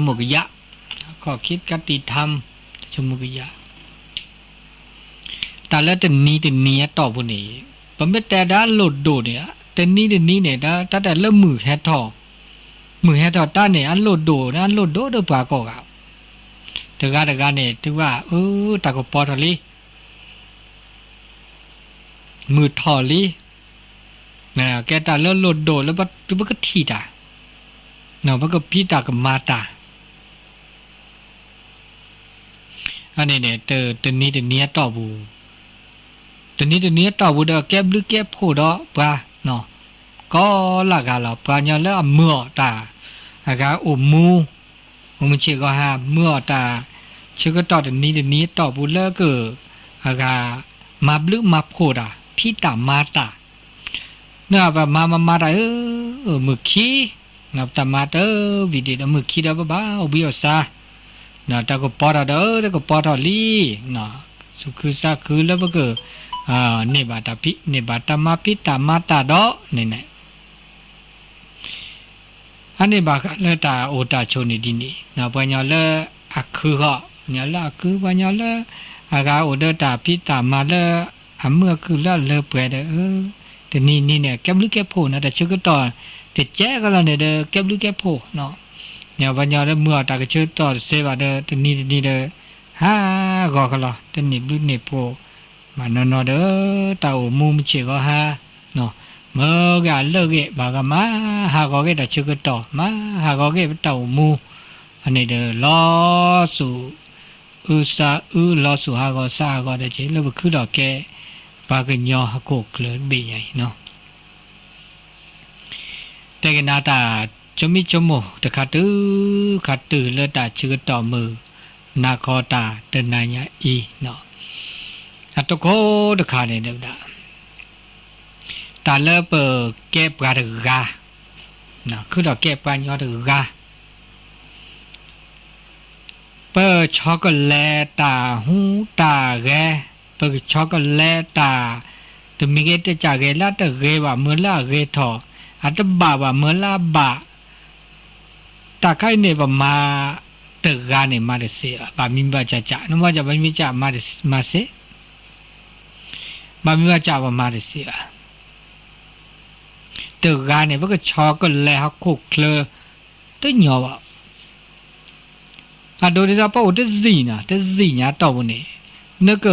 မုၢ်ကယၤ, ခီၣ်ခံကတံထါ, တၢ်ဆိကမိၣ်ကယၤ, တၢ်လၢတနံၤတနံၤအတီၢ်ပူၤန့ၣ်, ပမ့ၢ်တဲဒၣ်လိၣ်ဒိၣ်န့ၣ်, တနံၤတနံၤန့ၣ် တၢ်တၢ်လၢမုၢ်ဟဲထီၣ်, မုၢ်ဟဲထီၣ်တၢ်န့ၣ် အလိၣ်ဒိၣ်န့ၣ် အလိၣ်ဒိၣ်ဒီးပှၤကိးဂၤ, တဂၤတဂၤန့ၣ် တုၤဘၣ် အၢ တၢ်ကပီၤထီၣ်လံ မုၢ်ထီၣ်လံ, ကဲတၢ်လၢလိၣ်ဒိၣ်လၢပကထံၣ်တၢ်, ပကဖံးတၢ်ကမၤတၢ်, အန့ၣ်န့ၣ် တနံၤတနံၤအတီၢ်ပူၤ, တနံၤတနံၤအတီၢ်ပူၤဒီးကဲဘျုးကဲဖှိၣ်ဒီးပှၤ, ကိးလၢဂၤလီၤ ပှၤကညီလၢအမုာ်အီၤတၢ်, အဂၤအိၣ်မူ မုၢ်ဆ့ၣ်ဂီၤဟါ မုာ်အီၤတၢ်ဆၢကတီၢ်တနံၤတနံၤအတီၢ်ပူၤလၢက အဂၤ မၤဘျုးမၤဖှိၣ်တၢ် ဖံးတၢ်မၤတၢ်, နပမၤမၤမၤတၢ်ဧၢ, မုၢ်ခံ, ပတၢ်မၤတဝံၤဒံးဒီး မုၢ်ခံဒီးပဘၣ်အိၣ်ဘှံးအိၣ်စါ, တၢ်ကပီၤထီၣ်ဒီး တၢ်ကပီၤထီၣ်လံ, သူၣ်ခုသးခုလၢပက န့ၢ်ဘၣ်တၢ်ဖံး န့ၢ်ဘၣ်တၢ်မၤဖံးတၢ်မၤတၢ်ဒီးန့ၣ်န့ၣ် အန့ၣ်ဘၣ်ဃးလၢတၢ်အိၣ်တၢ်ဆိးန့ၣ်ဒ်န့ၣ် ပှၤကညီလၢအခုဃီ, ပှၤကညီလၢအခု ပှၤကညီလၢ အဂၤအိၣ်ဒီးတၢ်ဖံးတၢ်မၤလၢ အမုာ်အခုၣ်လၢအလၢပှဲၤဒီး တနံၤနံၤန့ၣ် ကဲဘျုးကဲဖှိၣ်န့ၣ် တၢ်ဆၢကတီၢ် တကဲကလီၤန့ၣ်ဒီး ကဲဘျုးကဲဖှိၣ်, ပှၤကညီလၢမုာ်အီၤတၢ်ကဆၢကတီၢ်တသ့ဘၣ်ဒီး တနံၤတနံၤဒီး ဟးဂီၤကလီၤ တန့ၢ်ဘျုးန့ၢ်ဖှိၣ် ဘၣ်နီၢ်နီၢ်ဒီး တၢ်အိၣ်မူမုၢ်ဆ့ၣ်ဂီၤဟါ မ့ၢ်ဂ့ၤအလၢၢ်ဂ့ၤ ဘၣ်ဂၤမၤဟးဂီၤဂ့ၤတၢ်ဆၢကတီၢ် မၤဟးဂီၤဂ့ၤပတၢ်အိၣ်မူ, အန့ၣ်ဒီးလီၤစိၤ အုစါအု လီၤစိၤဟးဂီၤစါဟးဂီၤဒီးက့ၤ လၢပခုထီၣ်ကဲ ပှၤကညီဟီၣ်ခိၣ်ချၢတဘ့ၣ်ညါအံၤနီၤ တဲကနၤတၢ်ဆိမိၣ်ဆိကမိၣ်တခါတုၤခါတုၤလၢတၢ်ဆၢကတီၢ်မုၢ်နၤခီတၢ်တနၤညါအံၤ, အတခိၣ်တခါန့ၣ်ဒၣ် တၢ်လၢပကဲပှၤတဂၤ, ခုထီၣ်ကဲပှၤကညီတဂၤ ပဆီကလဲၤတၢ်ဟူတၢ်ဂဲၤ, ပဆီကလဲၤတၢ် တမံၤဂ့ၤတကးဂ့ၤ လၢအတဂ့ၤဘၣ် မ့ၢ်လၢအဂ့ၤထီၣ်, အတဘၣ်ဘၣ် မ့ၢ်လၢအဘၣ်, တၢ်ခါအံၤန့ၣ် ပမၤတဂၤန့ၣ် မၤတစ့ဘၣ်, ဘၣ်မံဘၣ်စးစး နမ့ၢ်ဘၣ်မံဘၣ်စး မၤစ့, ဘၣ်မံဘၣ်စး ပမၤတစ့ဘၣ်. တဂၤန့ၣ် ပကဆီကလဲၤဟီၣ်ခိၣ်ချၢ တညီဘၣ်. အဒိဒ်သိးပအိၣ်တစံၣ်နီၤ တစံၣ်ညါတီၢ်ပူၤန့ၣ် နက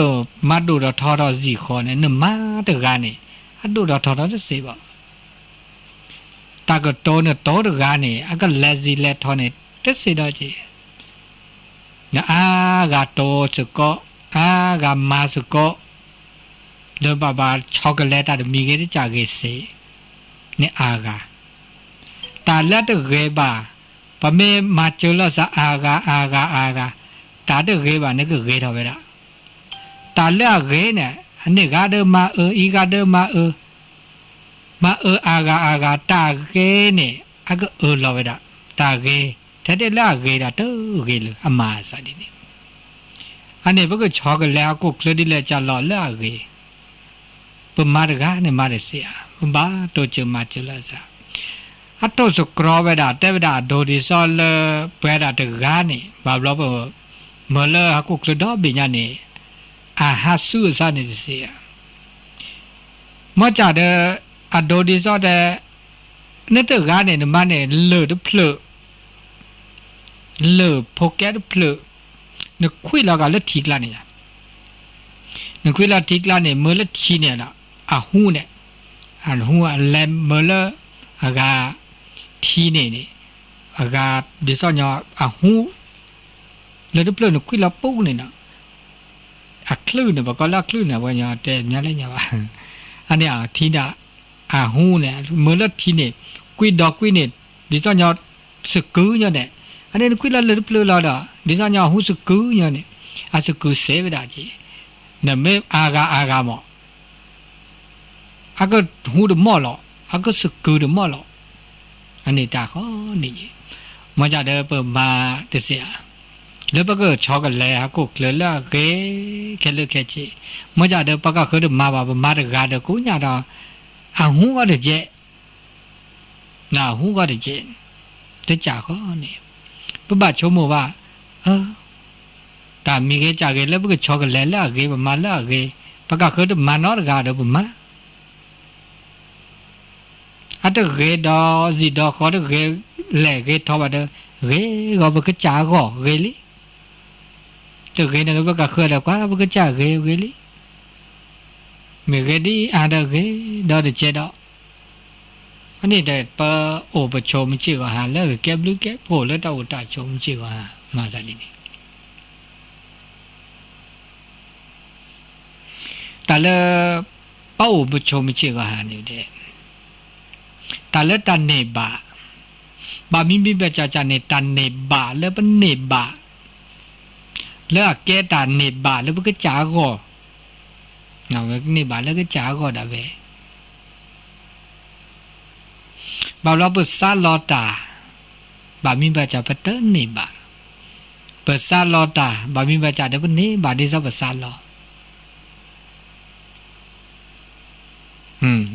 မၤဒိၣ်ထီၣ်ထီထီၣ်စံၣ်ဃီန့ၣ် နမၤတဂၤန့ၣ် အဒိၣ်ထီၣ်ထီထီၣ်တစ့ဘၣ်. တၢ်ကတိၤနတိၤတဂၤန့ၣ် အကလဲၤစံၣ်လဲၤထီန့ၣ် တစ့ဒီးက့ၤ နအါဂၤတိၤစ့ၢ်ကီး အါဂၤမၤစ့ၢ်ကီး ဒီးဘၣ်ဘၣ်ဆီကလဲၤတၢ်တမံၤဂ့ၤတကးဂ့ၤစ့ၢ် နအါဂၤ တၢ်လၢတဂ့ၤဘၣ် ပမ့ၢ်မၤစၢၤလီၤစၢ်အါဂၤအါဂၤအါဂၤ တၢ်တဂ့ၤဘၣ်န့ၣ်ကဂ့ၤထီၣ်ဝဲဒၣ်. တၢ်လၢအဂ့ၤန့ၣ် အန့ၣ်ဂၤဒၢမၤအၢ အံၤဂၤဒၢမၤအၢ မၤအၢအါဂၤအါဂၤ တၢ်ဂ့ၤန့ၣ် အကအၢလီၤဝဲဒၣ်. တၢ်ဂ့ၤ ထဲတ့ၢ်လၢအဂ့ၤဒၣ်တဂ့ၤလၢအမၤအသးဒ်န့ၣ် အန့ၣ်ပကဆီကလဲၤဟီၣ်ခိၣ်ချၢဒ်လဲၣ်ကလီၤလၢအဂ့ၤ ပမၤတဂၤန့ၣ်မၤတစ့ဧါ ပဘၣ်တိစၢၤမၤစၢၤလၢအစၢ် အတိၢ်သတြီဝဲဒၣ် တဲဝဲဒၣ်အဒိဒ်သိးလၢ ပဝဲဒၣ်တဂၤန့ၣ် ဘၣ်ဘျီပ မၢလၢဟီၣ်ခိၣ်ချၢဒီဘ့ၣ်ညါန့ၣ် အဟးဆူအစၢ်န့ၣ်တစ့ဧါ မ့ၢ်စၢ်ဒီး အဒိဒ်သိးတဲ နတဂၤန့ၣ် နမၤန့ၣ် လၢၢ်တဖျၢၣ် လၢၢ်ဖိကဲတဖျၢၣ် နခွံလီၤကလၢထံကျါန့ၣ် နခွံလီၤထံကျါန့ၣ် မၢလၢထံန့ၣ်ဒီး အဟူန့ၣ် အဟူအလဲၤမၢလၢ အဂၤ ထံန့ၣ်န့ၣ် အဂၤ ဒ်သိးညီ အဟူ လၢၢ်တဖျၢၣ်နခွံလီၤပူၤန့ၣ်ဒီး အချုးန့ၣ် ပကိးလၢအချုးန့ၣ် ပှၤညီတဲညီလၢညီဘၣ် အန့ၣ်ထံန့ၣ် အဟူန့ၣ် မၢလၢထံန့ၣ် ကွံဒီးကွံန့ၣ် ဒ်သိးညီ သကုၤညီန့ၣ် အန့ၣ်နကွံလၢလၢၢ်တဖျၢၣ်လီၤဒီး ဒ်သိးညီအဟူသကုၤညီန့ၣ် အသကုၤစ့ဝဲဒၣ်က့ နမ့ၢ်အါဂၤအါဂၤမး အကဟူတမီၢ်လီၤ အကသကုၤတမီၢ်လီၤ အန့ၣ်တၢ်ဃီန့ၣ် မ့ၢ်စၢ်ဒီးပမၤတစ့ဧါ လၢပကဆီကလဲၤဟီၣ်ခိၣ်ချၢလၢအဂ့ၤ ခဲလၢာ်ခဲဆ့ မ့ၢ်စၢ်ဒီးပကဃုတမၤဘၣ် ပမၤတဂၤဒီးကိးညါဒီး အဟူဂီၢ်တကဲ အဟူဂီၢ်တကဲ တကးဃီန့ၣ် ပဘၣ်ဆိကမိၣ်ဘၣ်, တၢ်မံၤဂ့ၤကၢ်ဂ့ၤလၢပကဆီကလဲၤလၢအဂ့ၤ ပမၤလၢအဂ့ၤ, ပကဃုတမၤနီတဂၤဒီးပမၤ အတဂ့ၤဒီးစံၣ်ဒီးဃီတဂ့ၤ, လဲၤဂ့ၤထီၣ်ဘၣ်ဒီး, ဂ့ၤဂီၤပကစၢ်အဂီၢ်ဂ့ၤလံ. တဂ့ၤန့ၣ် ပကဃုဒီးကွၢ် ပကစၢ်ဂ့ၤဂ့ၤလံ. မ့ၢ်ဂ့ၤဒ်အါဒီးဂ့ၤဒီးတကဲဒီး, အန့ၣ်ဒီးပအိၣ်ပဆိးမုၢ်ဆ့ၣ်ဂီၤဟါ လၢကကဲဘျုးကဲဖှိၣ်လၢတၢ်အိၣ်တၢ်ဆိးမုၢ်ဆ့ၣ်ဂီၤဟါ မၤသးဒ်န့ၣ် တၢ်လၢ ပအိၣ်ပဆိးမုၢ်ဆ့ၣ်ဂီၤဟါန့ၣ်ဒီး, တၢ်လၢတၢ်န့ၢ်ဘၣ်, ဘၣ်မံမံဘၣ်ကၢ်ကၢ်န့ၣ် တၢ်န့ၢ်ဘၣ်လၢပန့ၢ်ဘၣ်, လၢအကဲတၢ်န့ၢ်ဘၣ်လၢပကစၢ်အဂီၢ်, န့ၢ်ဘၣ်လၢကစၢ်အဂီၢ်ဒၣ်ဝဲ ဘၣ်ဘျီပစးလီၤတၢ်, ဘၣ်မံဘၣ်ကၢ်ပတန့ၢ်ဘၣ်, ပစးလီၤတၢ် ဘၣ်မံဘၣ်ကၢ်ဒီးပန့ၢ်ဘၣ်ဒ်သိးပစးလီၤ,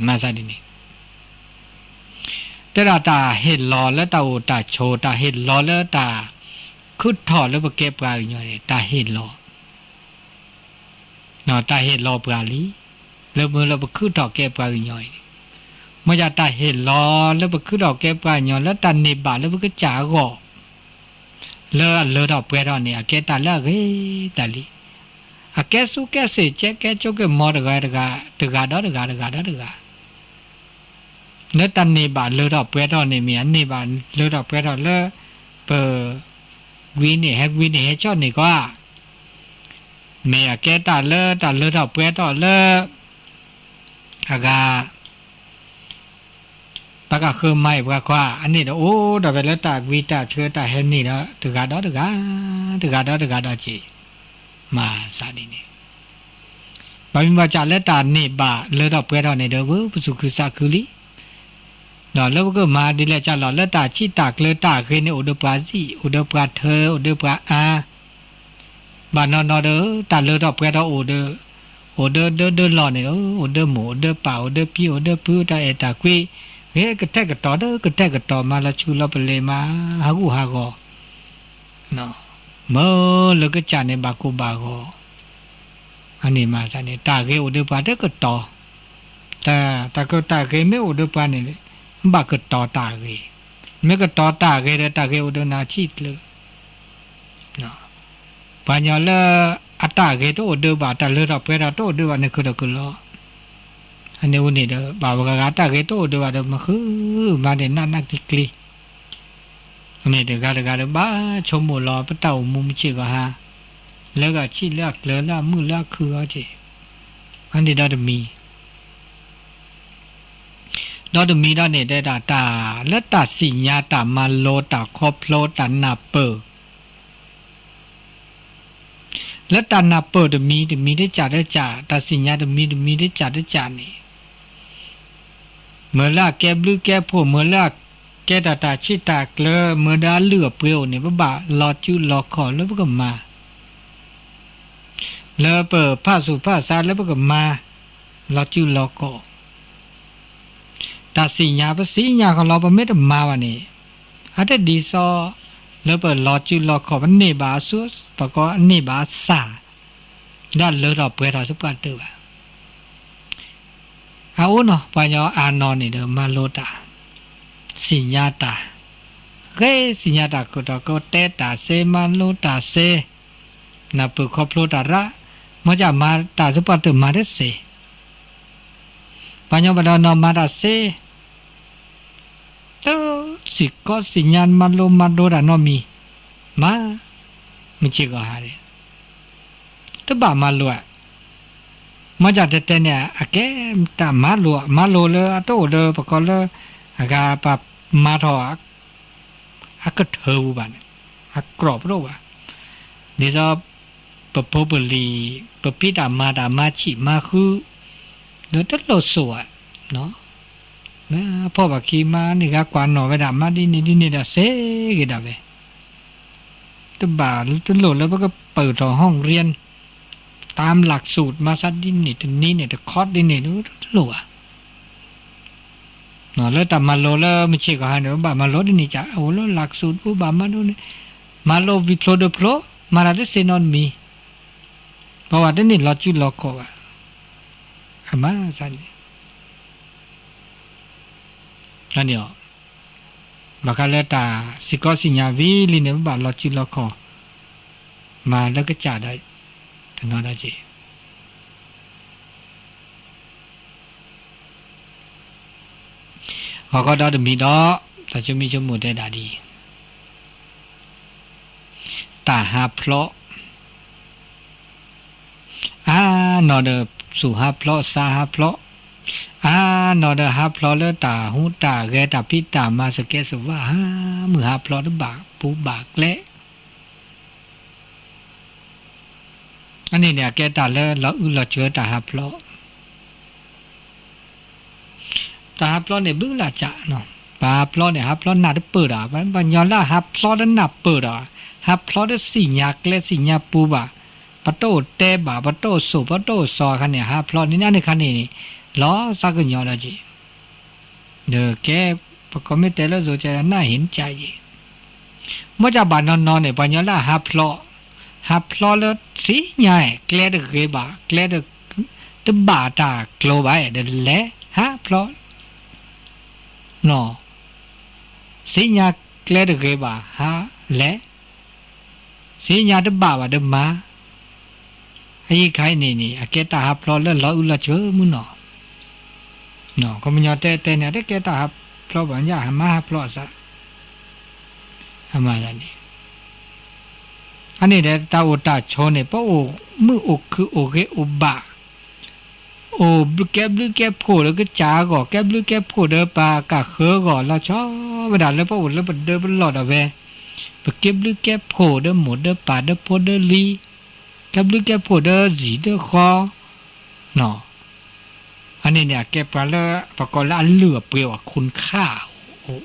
မၤသးဒ်န့ၣ်, တဲဒၣ်တၢ်ဟ့ၣ်လီၤလၢတၢ်အိၣ်တၢ်ဆိး တၢ်ဟ့ၣ်လီၤလၢတၢ်ခုၣ်ထီၣ်လၢပကဲပှၤကညီန့ၣ် တၢ်ဟ့ၣ်လီၤ တၢ်ဟ့ၣ်လီၤပှၤလံ, လၢမ့ၢ်လၢပခုၣ်ထီၣ်ကဲပှၤကညီအံၤန့ၣ်, မ့ၢ်ယတၢ်ဟ့ၣ်လီၤလၢပခုၣ်ထီၣ်ကဲပှၤကညီ လၢတၢ်န့ၢ်ဘၣ်လၢပကစၢ်အဂီၢ်, လၢအလၢထီၣ်ပှဲၤထီၣ်န့ၣ် အကဲတၢ်လၢအဂ့ၤတၢ်လံ, အကဲစူၢ်ကဲစ့ၢ်ကဲ ကဲကၠိကဲမီၤတဂၤတဂၤ, တဂၤဒီးတဂၤ တဂၤဒီးတဂၤ လၢတၢ်န့ၢ်ဘၣ်လၢထီၣ်ပှဲၤထီၣ်န့ၣ် မ့ၢ်အန့ၢ်ဘၣ်လၢထီၣ်ပှဲၤထီၣ်လၢ ပ ကွံန့ၣ် ဟဲကွံန့ၣ် ဟဲဆီၣ်န့ၢ်ကီးဧါ, မ့ၢ်အကဲတၢ်လၢတၢ်လၢထီၣ်ပှဲၤထီၣ်လၢ အဂၤ ပကဃုမၤအံၤပှၤခွါ အန့ၣ်ဒီးအိၣ်ဒီးဝဲလၢတၢ်ကွံတၢ်ဆှၢ တၢ်ဟဲန့ၢ်ဒီးတဂၤဒီးတဂၤ, တဂၤဒီးတဂၤဒီးက့ၤ မၤသးဒ်န့ၣ်, ဘၣ်မံဘၣ်ကၢ်လၢတၢ်န့ၢ်ဘၣ်လၢထီၣ်ပှဲၤထီၣ်န့ၣ်ဒီး ပပသူၣ်ခုသးခုလံ, ဒီးလၢပကမၤဒ်လဲၣ်ကၢ်လီၤ လၢတၢ်ဆံၣ်တၢ်ကျၢတၢ်ဂ့ၤန့ၣ် အိၣ်ဒီးပှၤစံၣ် အိၣ်ဒီးပှၤထၢ အိၣ်ဒီးပှၤအါ, ဘၣ်နီၢ်နီၢ်ဒီး တၢ်လၢထီၣ်ပှဲၤထီၣ်အိၣ်ဒီး အိၣ်ဒီးဒၢဒၢလီၢ်န့ၣ် အိၣ်ဒီးမိၢ်အိၣ်ဒီးပၢ်အိၣ်ဒီးဖံအိၣ်ဒီးဖု တၢ်အဲၣ်တၢ်ကွံ ဂ့ၤကထဲကတီၤဒီးကထဲကတီၤ မၤလီၤဆူလီၤပလ့ၤ မၤဟးဂူာ်ဟးဂီၤ မၢလၢကစၢ်န့ၣ်ဘၣ်ကိၢ်ဘၣ်ဂီၤ, အန့ၣ်မၤသးန့ၣ် တၢ်ဂ့ၤအိၣ်ဒီးပှၤတကတီၤ, တၢ်ကတၢ်ဂ့ၤမ့ၢ်အိၣ်ဒီးပှၤန့ၣ် ဘၣ်ကတီၤတၢ်ဂ့ၤ, မ့ၢ်ကတီၤတၢ်ဂ့ၤဒီး တၢ်ဂ့ၤအိၣ်ဒီးနၤဆံၣ်ကျၢ ပှၤကညီလၢအတၢ်ဂ့ၤတအိၣ်ဒီးဘၣ် တၢ်လၢထီၣ်ပှဲၤထီၣ်တအိၣ်ဒီးဘၣ်န့ၣ် ခုၣ်ဒီးခုၣ်လီၤ, အန့ၣ်အိၣ်န့ၣ်ဒီး ဘၣ်ပှၤဂၤဂၤတၢ်ဂ့ၤတအိၣ်ဒီးဘၣ်ဒီး မၤဃုမၤဒ့ၣ်နးနးကျံကျံ အန့ၣ်တဂၤတဂၤဒီးဘၣ်ဆိကမိၣ်လီၤ ပတၢ်အိၣ်မူမုၢ်ဆ့ၣ်ဂီၤဟါ, လၢဂၤဆံၣ်လၢအကျၢၤလၢအမုာ်လၢအခုအီက့ၤ, အန့ၣ်ဒီးတမံၤ ဒီးတမံၤဒီးန့ၣ် တဲဒၣ်တၢ်လၢတၢ်စံၣ်ညါ တၢ်မၤလိ တၢ်ခီဖျိ တၢ်နၢ်ပၢၢ် လၢတၢ်နၢ်ပၢၢ်တမံၤ တမံၤတကၢ်တကၢ် တၢ်စံၣ်ညါတမံၤ တမံၤတကၢ်တကၢ်န့ၣ် မ့ၢ်လၢအကဲဘျုးကဲဖှိၣ် မ့ၢ်လၢအကဲတၢ်တၢ်ဆံၣ်တၢ်ကျၢၤ မ့ၢ်ဒီးအလုၢ်အပှ့ၤအိၣ်န့ၣ် ပဘၣ်လီၤစုလီၤခီၣ်လၢပကမၤ လၢပဖးဆူၣ်ဖးဆါလၢပကမၤ လီၤစုလီၤခီၣ် တၢ်စံၣ်ညါ ပစံၣ်ညါဃီလီၤ ပမ့ၢ်တမၤဘၣ်န့ၣ် အတဒ်သိး လၢပလီၤစုလီၤခီၣ် ပန့ၢ်ဘၣ်အဆူၣ် ပကန့ၢ်ဘၣ်အစၢ် ဒီးလၢထီၣ်ပှဲၤထီၣ်စပှၢ်တၢၢ်ဘၣ် အအိၣ်နီၤ ပှၤကညီအါနီၤန့ၣ်ဒီး မၤလိတၢ် စံၣ်ညါတၢ် ဂ့ၤစံၣ်ညါတၢ်ကတီၢ်ကတဲတၢ်စ့ မၤလိတၢ်စ့ နၢ်ပၢၢ်ခီဖျိတၢ်ရၣ် မ့ၢ်ကမၤတၢ်စပှၢ်တၢၢ်မၤတစ့ ပှၤကညီဘၣ်ဒီးနီၢ်မၤတၢ်စ့ တစံၣ်ကီးစံၣ်ညါမၤလိမၤဒိတၢ်နီတမံၤ မၤ မုၢ်ဆ့ၣ်ဂီၤဟါန့ၣ် တဘၣ်မၤလိဧါ မ့ၢ်ကတဲတဲန့ၣ် အကဲတၢ်မၤလိ မၤလိလၢအတအိၣ်ဒီးပကီလၢ အဂၤပမၤထီၣ် အကထၢပူၤဘၣ်န့ၣ် အကြီၢ်ပဒိၣ်ဘၣ် ဒ်သိး ပဖိပလံၤ ပဖံးတၢ်မၤတၢ်မၤဆံးမၤဃု ဒီးတလိၣ်စိၣ်ဧါ မ့ၢ်ဖီၣ်ဘၣ်ခံမၤန့ၢ်ဂၤကွၢ်နီၣ်ဝဲဒၣ် မၤဒ်န့ၣ်ဒ်န့ၣ်ဒီးစ့ဂ့ၤဒၣ်ဝဲ တဘၣ်တလိၣ်လၢပကပၢၢ်ထီၣ် ห้องเรียน ตามหลักสูตร မၤသးဒ်န့ၣ်တနံၤန့ၣ် တခီဒ်န့ၣ် တလိၣ်ဘၣ် လၢတၢ်မၤလိလၢမုၢ်ဆ့ၣ်ဂီၤဟါန့ၣ် ပဘၣ်မၤလိဒ်န့ၣ် ကအိၣ်လၢ หลักสูตร ပဘၣ်မၤဒိန့ၣ် မၤလိဝံၤဖျိဒီးဖျိ, မၤတၢ်တသ့နီတမံၤ, ပှၤဝဲတန့ၢ်လီၤစုလီၤခီၣ်ဘၣ်. အမၤစၢ်န့ၣ် န့ၣ်အီၤ, ဘၣ်ဃးလၢတၢ်စ့ၢ်ကီးစံၣ်ညါဝံၤလံန့ၣ် ပဘၣ်လီၤစုလီၤခီၣ်, မၤလၢကစၢ်ဒီး တနီၤဒီးက့ၤ ဂီၤခီဒီတမံၤဒီး တၢ်ဆိမိၣ်ဆိကမိၣ်တဲဒၣ်ဒ်အံၤ, တၢ်ဟးဖျိး, အါနီၢ်ဒီး သူၣ်ဟးဖျိး သးဟးဖျိး, အါနီၢ်ဒီးဟးဖျိးလၢတၢ်ဟူးတၢ်ဂဲၤ တၢ်ဖံးတၢ်မၤ စကဲးစဝါ ဟးမုၢ်ဟးဖျိး တဘၣ်ပူၤဘၣ်ကျဲ အန့ၣ်န့ၣ် အကဲတၢ်လၢလီၤအုၣ်လီၤဆိးတၢ်ဟးဖျိး, တၢ်ဟးဖျိးန့ၣ်ဘုလၢ်ကၢ်, ပှၤဟးဖျိးန့ၣ် ဟးဖျိးနၢ်တပၢၢ်ဒီး, ပှၤကညီလၢဟးဖျိးတနၢ်ပၢၢ်ဒီး, ဟးဖျိးတသ့ၣ်ညါကျဲသ့ၣ်ညါပူၤဘၣ်, ပတအိၣ်တဲဘၣ် ပတအိၣ်ဆိး ပတအိၣ်စီၤအခါန့ၣ် ဟးဖျိးန့ၣ် အန့ၣ်ခါန့ၣ်န့ၣ် လီၤသးကညီၤဒီးက့ၤ ဒီးကဲ ပကိးမ့ၢ်တဲလၢ စိၤကနၣ်ဟ့ၣ်နကၢ်ယံၤ, မ့ၢ်ကဘၣ်နီၢ်နီၢ်န့ၣ် ပှၤညီလၢဟးဖျိး, ဟးဖျိးလၢသ့ၣ်ညါ ကျဲတဂ့ၤဘၣ် ကျဲ တဘၣ်တၢ်ကျိၤဘၣ်ဒီးလဲၤဟးဖျိး, သ့ၣ်ညါကျဲတဂ့ၤဘၣ် ဟးလဲၤ သ့ၣ်ညါတဘၣ်ဘၣ်ဒီးမၤ, အအံၤခါအံၤန့ၣ်န့ၣ် အကဲတၢ်ဟးဖျိးလၢလီၤအုၣ်လီၤဆိးမုၢ်နီၢ်, ခီပညီတဲတဲန့ၣ် အတကဲတၢ်ဟးဖျိးဘၣ် ညၣ်ဟးမၤဟးဖျိးအသး, အမၤသးန့ၣ်, အန့ၣ်ဒီးတၢ်အိၣ်တၢ်ဆိးန့ၣ် ပအိၣ်မုာ်အိၣ်ခုၣ်အိၣ်ဂ့ၤအိၣ်ဘၣ် အိၣ်ကဲဘျုးကဲဖှိၣ်ဒီးကစၢ်အဂီၢ် ကဲဘျုးကဲဖှိၣ်ဒီးပှၤကၢ်ဃၢအဂီၢ် လီၤဆီဝဲဒၣ်လၢပအိၣ်လၢပဒၢပလီၢ်ဒီးဝဲ, ပကဲဘျုးကဲဖှိၣ်ဒီးမိၢ်ဒီးပၢ်ဒီးဖိဒီးလံၤ, ကဲဘျုးကဲဖှိၣ်ဒီးစံၣ်ဒီးဃီ, အန့ၣ်န့ၣ် အကဲပှၤလၢပကိးလၢအလုၢ်အပှ့ၤအီၤ ခိၣ်ခၣ်အိၣ်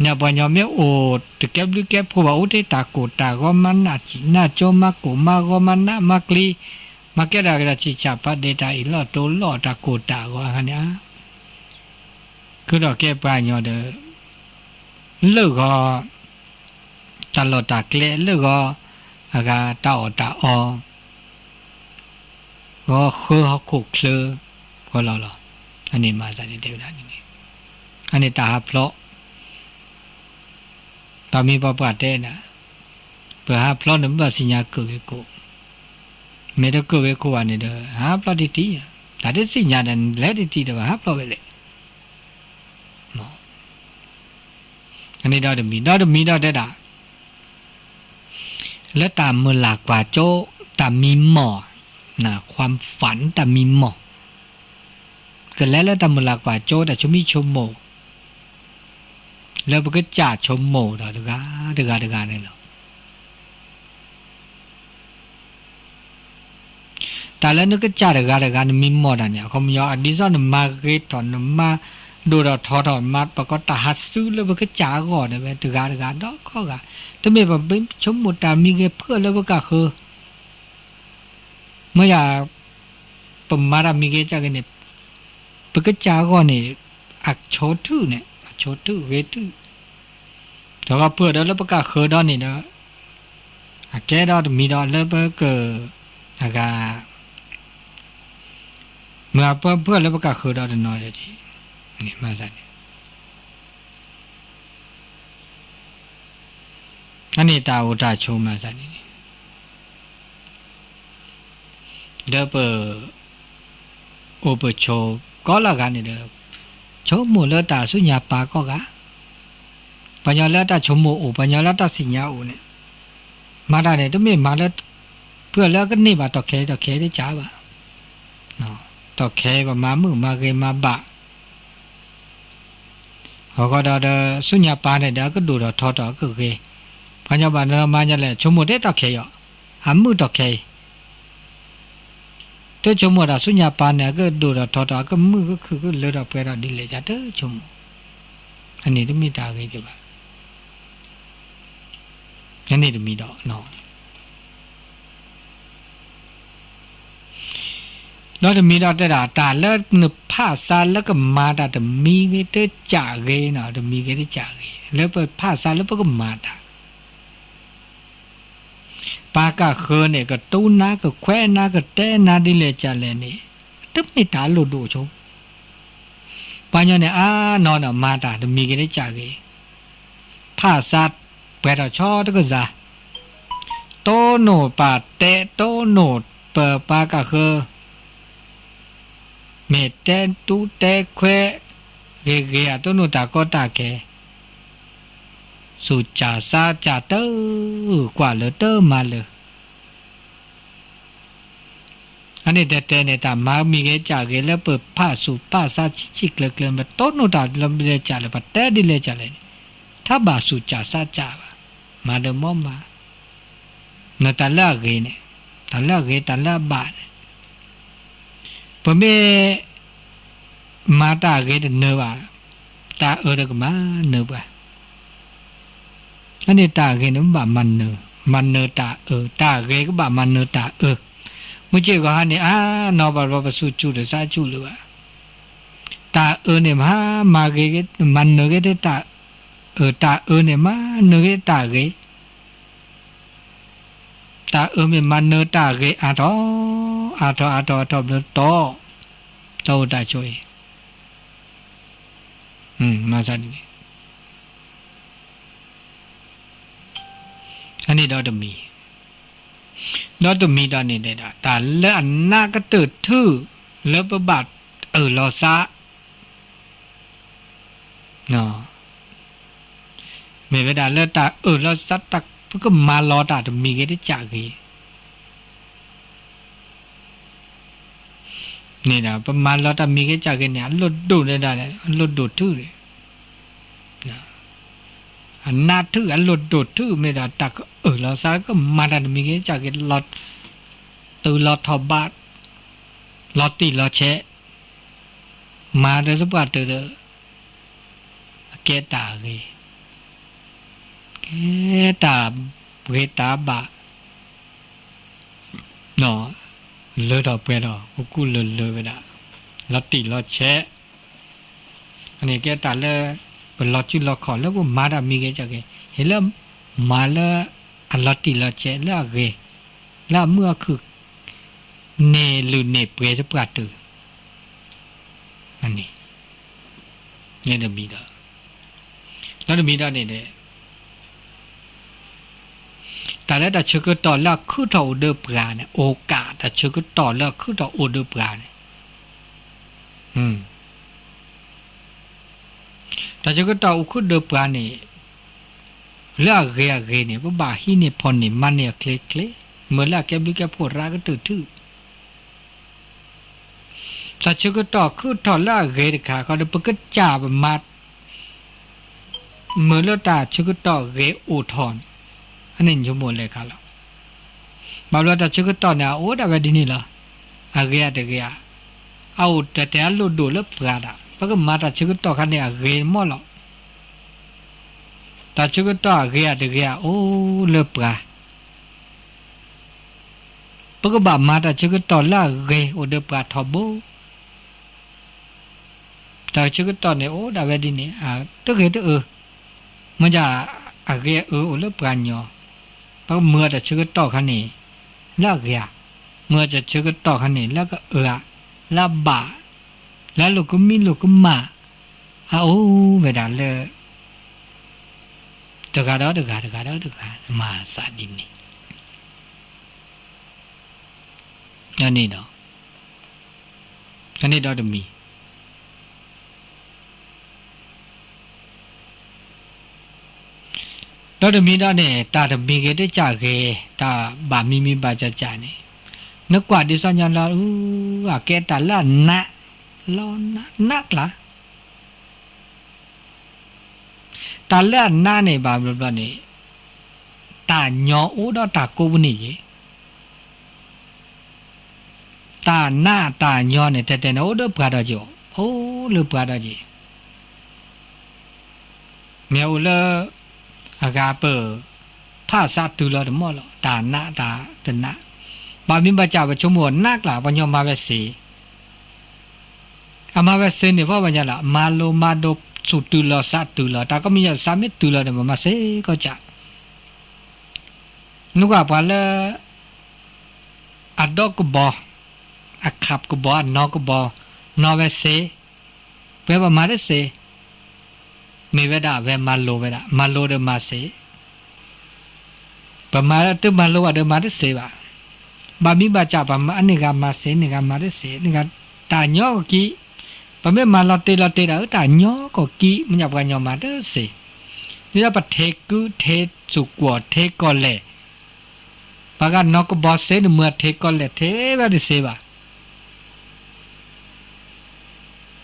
န့ၣ်ပှၤညီမ့ၢ်အိၣ်တကဲဘျုးကဲဖှိၣ်ဘၣ် အိၣ်တ့ၢ်တၢ်ကိၢ်တၢ်ဂီၤ မၤနးစံၣ်နးကၠိ မၤကိၢ်မၤဂီၤ မၤနးမၤကျံ, မၤကဲဒၣ်က့ၤတၢ်ဆံၣ်ဆၣ်ဖးဒ့ တၢ်အ့ၣ်လိာ်တိလိာ် တၢ်ကိၢ်တၢ်ဂီၤအခါန့ၣ်ဧါ, ဃုထီၣ်ကဲပှၤညီဒီး လၢဂီၤ တၢ်လီၢ်တၢ်ကျဲ လၢဂီၤ အဂၤတၢ်အီၣ်တၢ်အီ ဂီၤဃၢဟီၣ်ခိၣ်ချၢ ဃီလီၤလီၤ, အန့ၣ်မၤသးန့ၣ်တဲဝဲဒၣ်န့ၣ်, အန့ၣ်တၢ်ဟးဖျိး, တၢ်မံၤပှၤပှၢ်တဲဒၣ်, ပဟးဖျိးန့ၣ် ပဘၣ်သ့ၣ်ညါကၢၣ်ဂ့ၤခိၣ်, မ့ၢ်တကၢၣ်ဂ့ၤခိၣ်ဘၣ်န့ၣ်ဒီး ဟးဖျိးတံၢ်တံၢ်, တၢ်တသ့ၣ်ညါဒီး လဲၤတံၢ်တံၢ်ဒီး ပဟးဖျိးဝဲလဲၣ် အန့ၣ်ဒီးတမံၤ ဒီးတမံၤဒီးတဲဒၣ်, လၢတၢ်မုၢ်လၢ်ကွၢ်စိ တၢ်မံမီၢ်, ความฝัน တၢ်မံမီၢ်, ကလဲၤလၢတၢ်မုၢ်လၢ်ကွၢ်စိ တၢ်ဆိမိၣ်ဆိကမိၣ်, လၢပကစၢ်ဆိကမိၣ်ဒီးတဂၤတဂၤတဂၤန့ၣ်လီၤ. တၢ်လၢနကစၢ်တဂၤတဂၤ နမံမီၢ်တၢ်န့ၣ် အခီပညီ အဒ်သိးနမၤဂ့ၤထီၣ် နမၤဒိၣ်ထီၣ်ထီထီၣ် မၤပကီးတၢ်ဟးသုလၢပကစၢ်အဂီၢ်န့ၣ် ဝဲတဂၤတဂၤဒီးခီဂာ်, တမ့ၢ်ပဆိကမိၣ်တၢ်မံဂ့ၤဖုးလၢပကၢ်ဃၢၤ, မ့ၢ်ယၤ ပမၤတၢ်မံဂ့ၤကၢ်ဂ့ၤန့ၣ် ပကစၢ်အဂီၢ်န့ၣ် အဆိထုးန့ၣ် အဆိထုးဂ့ၤထုး တဂီၤဖုးဒီးလၢပကၢ်ဃၢၤဒီးန့ၣ်ဒီး အကဲဒီးတမံၤဒီးလၢပက အဂၤ မ့ၢ်အပၢဖုးလၢပကၢ်ဃၢၤဒီးတနီၤဒီး မၤသးန့ၣ် အန့ၣ်တၢ်အိၣ်တၢ်ဆိးမၤသးန့ၣ် ဒီးပ အိၣ်ပဆိး ကိးလၢဂၤန့ၣ်ဒီး ဆိကမိၣ်လၢတၢ်ဆူညါပၤကိးဂၤ, ပှၤညီလၢတၢ်ဆိကမိၣ်အိၣ် ပှၤညီလၢတၢ်သ့ၣ်ညါအိၣ်န့ၣ် မၤတၢ်န့ၣ် တမ့ၢ်မၤလၢ ဖုးလၢကန့ၢ်ဘၣ် တီၢ်ခဲအံၤတီၢ်ခဲအံၤတကးဘၣ်, တီၢ်ခဲအံၤပမၤမုာ်မၤဂ့ၤမၤဘၣ် အဃိဒီး ဆူညါပၤန့ၣ်ဒီး အကဒိၣ်ထီၣ်ထီထီၣ်အကဂ့ၤ, ပှၤညီဘၣ်နီၤမၤညီလဲၣ် ဆိကမိၣ်ထဲတီၢ်ခဲအံၤအီၤ, အမုာ်တီၢ်ခဲအံၤ, တဆိကမိၣ်ဒီးဆူညါပၤန့ၣ် အကဒိၣ်ထီၣ်ထီထီၣ် အကမုာ်ကခုၣ်ကလၢထီၣ်ပှဲၤထီၣ်ဒ်လဲၣ် ယတဆိကမိၣ်, အန့ၣ်တမ့ၢ်တၢ်ဂ့ၤဒံးဘၣ်, အန့ၣ်တမံၤဒီး ဒီးတမံၤဒီးတဲဒၣ် တၢ်လၢနဖးသးလၢကမၤတၢ်တမံၤဂ့ၤတစၢ်ဂ့ၤနီၤ, တမံၤဂ့ၤတစၢ်ဂ့ၤ လၢပဖးသးလၢပကမၤတၢ်, ပှၤကဃၢၤန့ၣ် ကတူၢ်နါကခွဲးနါကတဲနါဒ်လဲၣ်ကလဲၣ်န့ၣ် တမ့ၢ်တၢ်လိၣ်ဒိၣ်ဆိ ပှၤကညီန့ၣ် အါနီၢ်နီၢ် မၤတၢ်တမံၤဂ့ၤတကးဂ့ၤ, ဖးစါပှဲၤထီၣ်ဆီတကစၢ်, တိၢ်နီၣ်ပာ်တဲ တိၢ်နီၣ်ပပှၤကဃၢၤ, မ့ၢ်တဲတူၢ်တဲခွဲး ဂ့ၤဂ့ၤဧါ တိၢ်နီၣ်တၢ်ကီတၢ်ခဲ, စူၢ်ကၢ်စါကၢ်တၢ် ကွၢ်လၢတၢ်မၤလၢ အန့ၣ်တဲတဲန့ၣ် တၢ်မၤမံၤဂ့ၤကးဂ့ၤ လၢပဖးစူၢ်ဖးစါဆံးဆံးကျၢၤကျၢၤ ပတိၢ်နီၣ်တၢ်လၢလဲၣ်ကလဲၣ် ပတဲဒ်လဲၣ်ကလဲၣ်န့ၣ် ထီၣ်ဘၣ်စူၢ်ကၢ်စါကၢ်ဘၣ်, မၤဒီးမီမၤ, နတၢ်လၢအဂ့ၤန့ၣ်, တၢ်လၢအဂ့ၤ တၢ်လၢအဘၣ်န့ၣ် ပမ့ၢ်မၤတၢ်အဂ့ၤတနၢၤဘၣ်, တၢ်အၢတကမၤနၢၤပှၤ, အန့ၣ်တၢ်အဂ့ၤန့ၣ် ပဘၣ်မၤနၢၤ, မၤနၢၤတၢ်အၢ, တၢ်ဂ့ၤကဘၣ်မၤနၢၤတၢ်အၢ, မုၢ်က့ၢ်ဂီၤဟါန့ၣ် အါနီၢ်ဘၣ်ဘျီ ပစူၢ်ဆူၣ်တစါဆူၣ်လၢၤဘၣ်, တၢ်အၢန့ၣ် မၤဂ့ၤ, မၤနၢၤဂ့ၤ တၢ်အၢ, တၢ်အၢန့ၣ် မၤနၢၤဂ့ၤတၢ်ဂ့ၤ တၢ်အၢမ့ၢ်မၤနၢၤတၢ်ဂ့ၤအါထီၣ်, အါထီၣ်အါထီၣ်အါထီၣ်ဘျီတီ, တၢ်အိၣ်တၢ်ဆိးအံၤ, မၤစၢ်န့ၣ်, အန့ၣ်ဒီတမံၤ, ဒီတမံၤဒီးန့ၣ်ဒီး တၢ်လၢအနးကတၢၢ်ထုၣ် လၢပဘၣ်အၢၣ်လီၤစါ မ့ၢ်ဝဲဒၣ်လၢတၢ်အၢၣ်လီၤစါ တၢ်ပကမၤလီၤတၢ်တမံၤဂ့ၤတကးဂ့ၤ, န့ၣ်ဒီး ပမၤလီၤတၢ်မံၤဂ့ၤတကးဂ့ၤန့ၣ် အလိၣ်ဒိၣ်န့ၣ်ဒၣ် အလိၣ်ဒိၣ်ထုၣ်န့ၣ် အနးထုၣ်အလိၣ်ဒိၣ်ထုၣ်မ့ၢ်ဒီး တၢ်ကအၢၣ်လီၤစါ ကမၤတၢ်တမံၤဂ့ၤတကးဂ့ၤ တုၤလီၤထီၣ်ဘး လီၤတံၢ်လီၤဆဲး မၤဒီးသပှၢ်တၢၢ်ဒီး အကဲတၢ်ဂ့ၤ, ကဲတၢ်ဂ့ၤတၢ်ဘၣ် လၢထီၣ်ပှဲၤထီၣ် ကူကူလၢာ်လၢာ်ဝဲဒၣ် လီၤတံၢ်လီၤဆဲး, အန့ၣ်ကဲတၢ်လၢ ပလီၤစုလီၤခီၣ်လၢပမၤတၢ်မံၤဂ့ၤကဲဂ့ၤ ဟ့ၣ်လၢ မၤလၢ အလီၤတံၢ်လီၤဆဲးလၢအဂ့ၤ လၢအမုာ်အခုၣ် န့ၢ်လုၢ်န့ၢ်ပှဲၤသပှၢ်တၢၢ် အန့ၣ် န့ၣ်တမံၤဒီး လီၤတမံၤဒီးန့ၣ်ဒီး တၢ်လၢတၢ်ဆၢကတီၢ်လၢအခုၣ်ထီၣ်အိၣ်ဒီးပှၤန့ၣ် အိၣ်ကးတၢ်ဆၢကတီၢ်လၢအခုၣ်ထီၣ်အိၣ်ဒီးပှၤန့ၣ် တၢ်ဆၢကတီၢ်အိၣ်ခုၣ်ဒီးပှၤန့ၣ် လၢအဂ့ၤအဂ့ၤန့ၣ် ပဘၣ်ဟံးန့ၢ်ဖီၣ်န့ၢ် မၤန့ၢ်အချ့ချ့ မ့ၢ်လၢအကဲဘျုးကဲဖှိၣ်ရၤကတၢၢ်ထု တၢ်ဆၢကတီၢ်ခုၣ်ထီၣ်လၢအဂ့ၤတခါဃီဒီး ပကစၢ်ပမၤ မ့ၢ်လၢတၢ်ဆၢကတီၢ်ဂ့ၤအိၣ်ထီၣ်န့ၣ် အန့ၣ်ဆိကမိၣ်လဲၤခါလီၤ. ဘၣ်ဘျီတၢ်ဆၢကတီၢ်န့ၣ် အအိၣ်ဒၣ်ဝဲဒ်န့ၣ်လီၤ. အဂ့ၤဧါတဂ့ၤဧါ, အအိၣ်တဲတဲအလိၣ်ဒိၣ်လၢပှၤဒၣ် ပကမၤတၢ်ဆၢကတီၢ်ခါန့ၣ် အဂ့ၤမီၢ်လီၤ. တၢ်ဆၢကတီၢ်အဂ့ၤဧါတဂ့ၤဧါ အိၣ်လၢပှၤ ပကဘၣ်မၤတၢ်ဆၢကတီၢ်လၢအဂ့ၤအိၣ်ဒီးပှၤထီဘိ တၢ်ဆၢကတီၢ်န့ၣ် အိၣ်ဒၣ်ဝဲဒ်န့ၣ် တဂ့ၤတအၢ, မ့ၢ်ဒ်အဂ့ၤအအၢအိၣ်လၢပှၤကညီ, ပကမၤတၢ်ဆၢကတီၢ်ခါန့ၣ် လၢအဂ့ၤဧါ, မၤတၢ်ဆၢကတီၢ်ခါန့ၣ် လၢကအၢဧါ, လၢအဘၣ်, လၢအလိာ်ကမံလိာ်ကမၣ်, အအိၣ်ဝဲဒၣ်လၢ တဂၤဒီးတဂၤ တဂၤဒီးတဂၤ မၤသးဒ်န့ၣ် န့ၣ်ဒီး န့ၣ်ဒီးတမံၤ ဒီးတမံၤဒီးန့ၣ် တၢ်တမံၤဂ့ၤတကးဂ့ၤ တၢ်ဘၣ်မံမံဘၣ်ကးကးန့ၣ် နကွၢ်ဒ်သိးညီလီၤ အကဲတၢ်လၢအနး လီၤနးနးကျါ တၢ်လၢအနးန့ၣ် ဘၣ်ဘျီဘျီန့ၣ် တၢ်ညီအိၣ်ဒီးတၢ်ကိးပူၤန့ၣ်က့ၤ တၢ်နးတၢ်ညီန့ၣ် တဲတဲန့ၣ် အိၣ်ဒီးပှၤဒီးက့ၤ အိၣ်လၢပှၤဒီးက့ၤ မ့ၢ်အိၣ်လၢ အဂၤပၢၢ် ဖးစးတုၤလီၤတမီၢ်လီၤ တၢ်နးတၢ်တနး ဘၣ်မံဘၣ်ကးပဆိကမိၣ်နးကျါ ပှၤညီမၤဝဲစ့ အမၤဝဲစ့န့ၣ် ဖီၣ်ဝဲညါလီၤ မၤလိမၤဒိး ဆူၣ်တုၤလီၤစးတုၤလီၤ တၢ်ကီမံယါစးမ့ၢ်တုၤလီၤန့ၣ် ပမၤစ့ကီးကး နကွၢ်ပှၤလၢ အဒီကဘီ, အခးကဘီ, အနီၢ်ကဘီ, နီၢ်ဝဲစ့, ပဝဲပမၤတစ့, မ့ၢ်ဝဲဒၣ်အဝဲမၤလိဝဲဒၣ်, မၤလိဒီးမၤစ့, ပမၤတမၤလိဘၣ်ဒီးမၤတစ့ဘၣ်. ဘၣ်မံဘၣ်စးပှၤမၤအန့ၢ်ဂၤမၤစ့ န့ၢ်ဂၤမၤတစ့ န့ၢ်ဂၤတၢ်ညီကီၢ်ကံ, ပမ့ၢ်မၤလီၤတ့ၢ်လီၤတ့ၢ်ဒီးတၢ်ညီကီၢ်ကံ, မ့ၢ်ညါပှၤညီမၤတစ့, ဒ်သိးပထ့ကု ထ့စူၢ်ကွီၢ် ထ့ကီၢ်လဲၢ် ပှၤဂၤနီၢ်ကဘီစ့ နမၤထ့ကီၢ်လဲၢ်ထ့ဝဲတစ့ဘၣ်.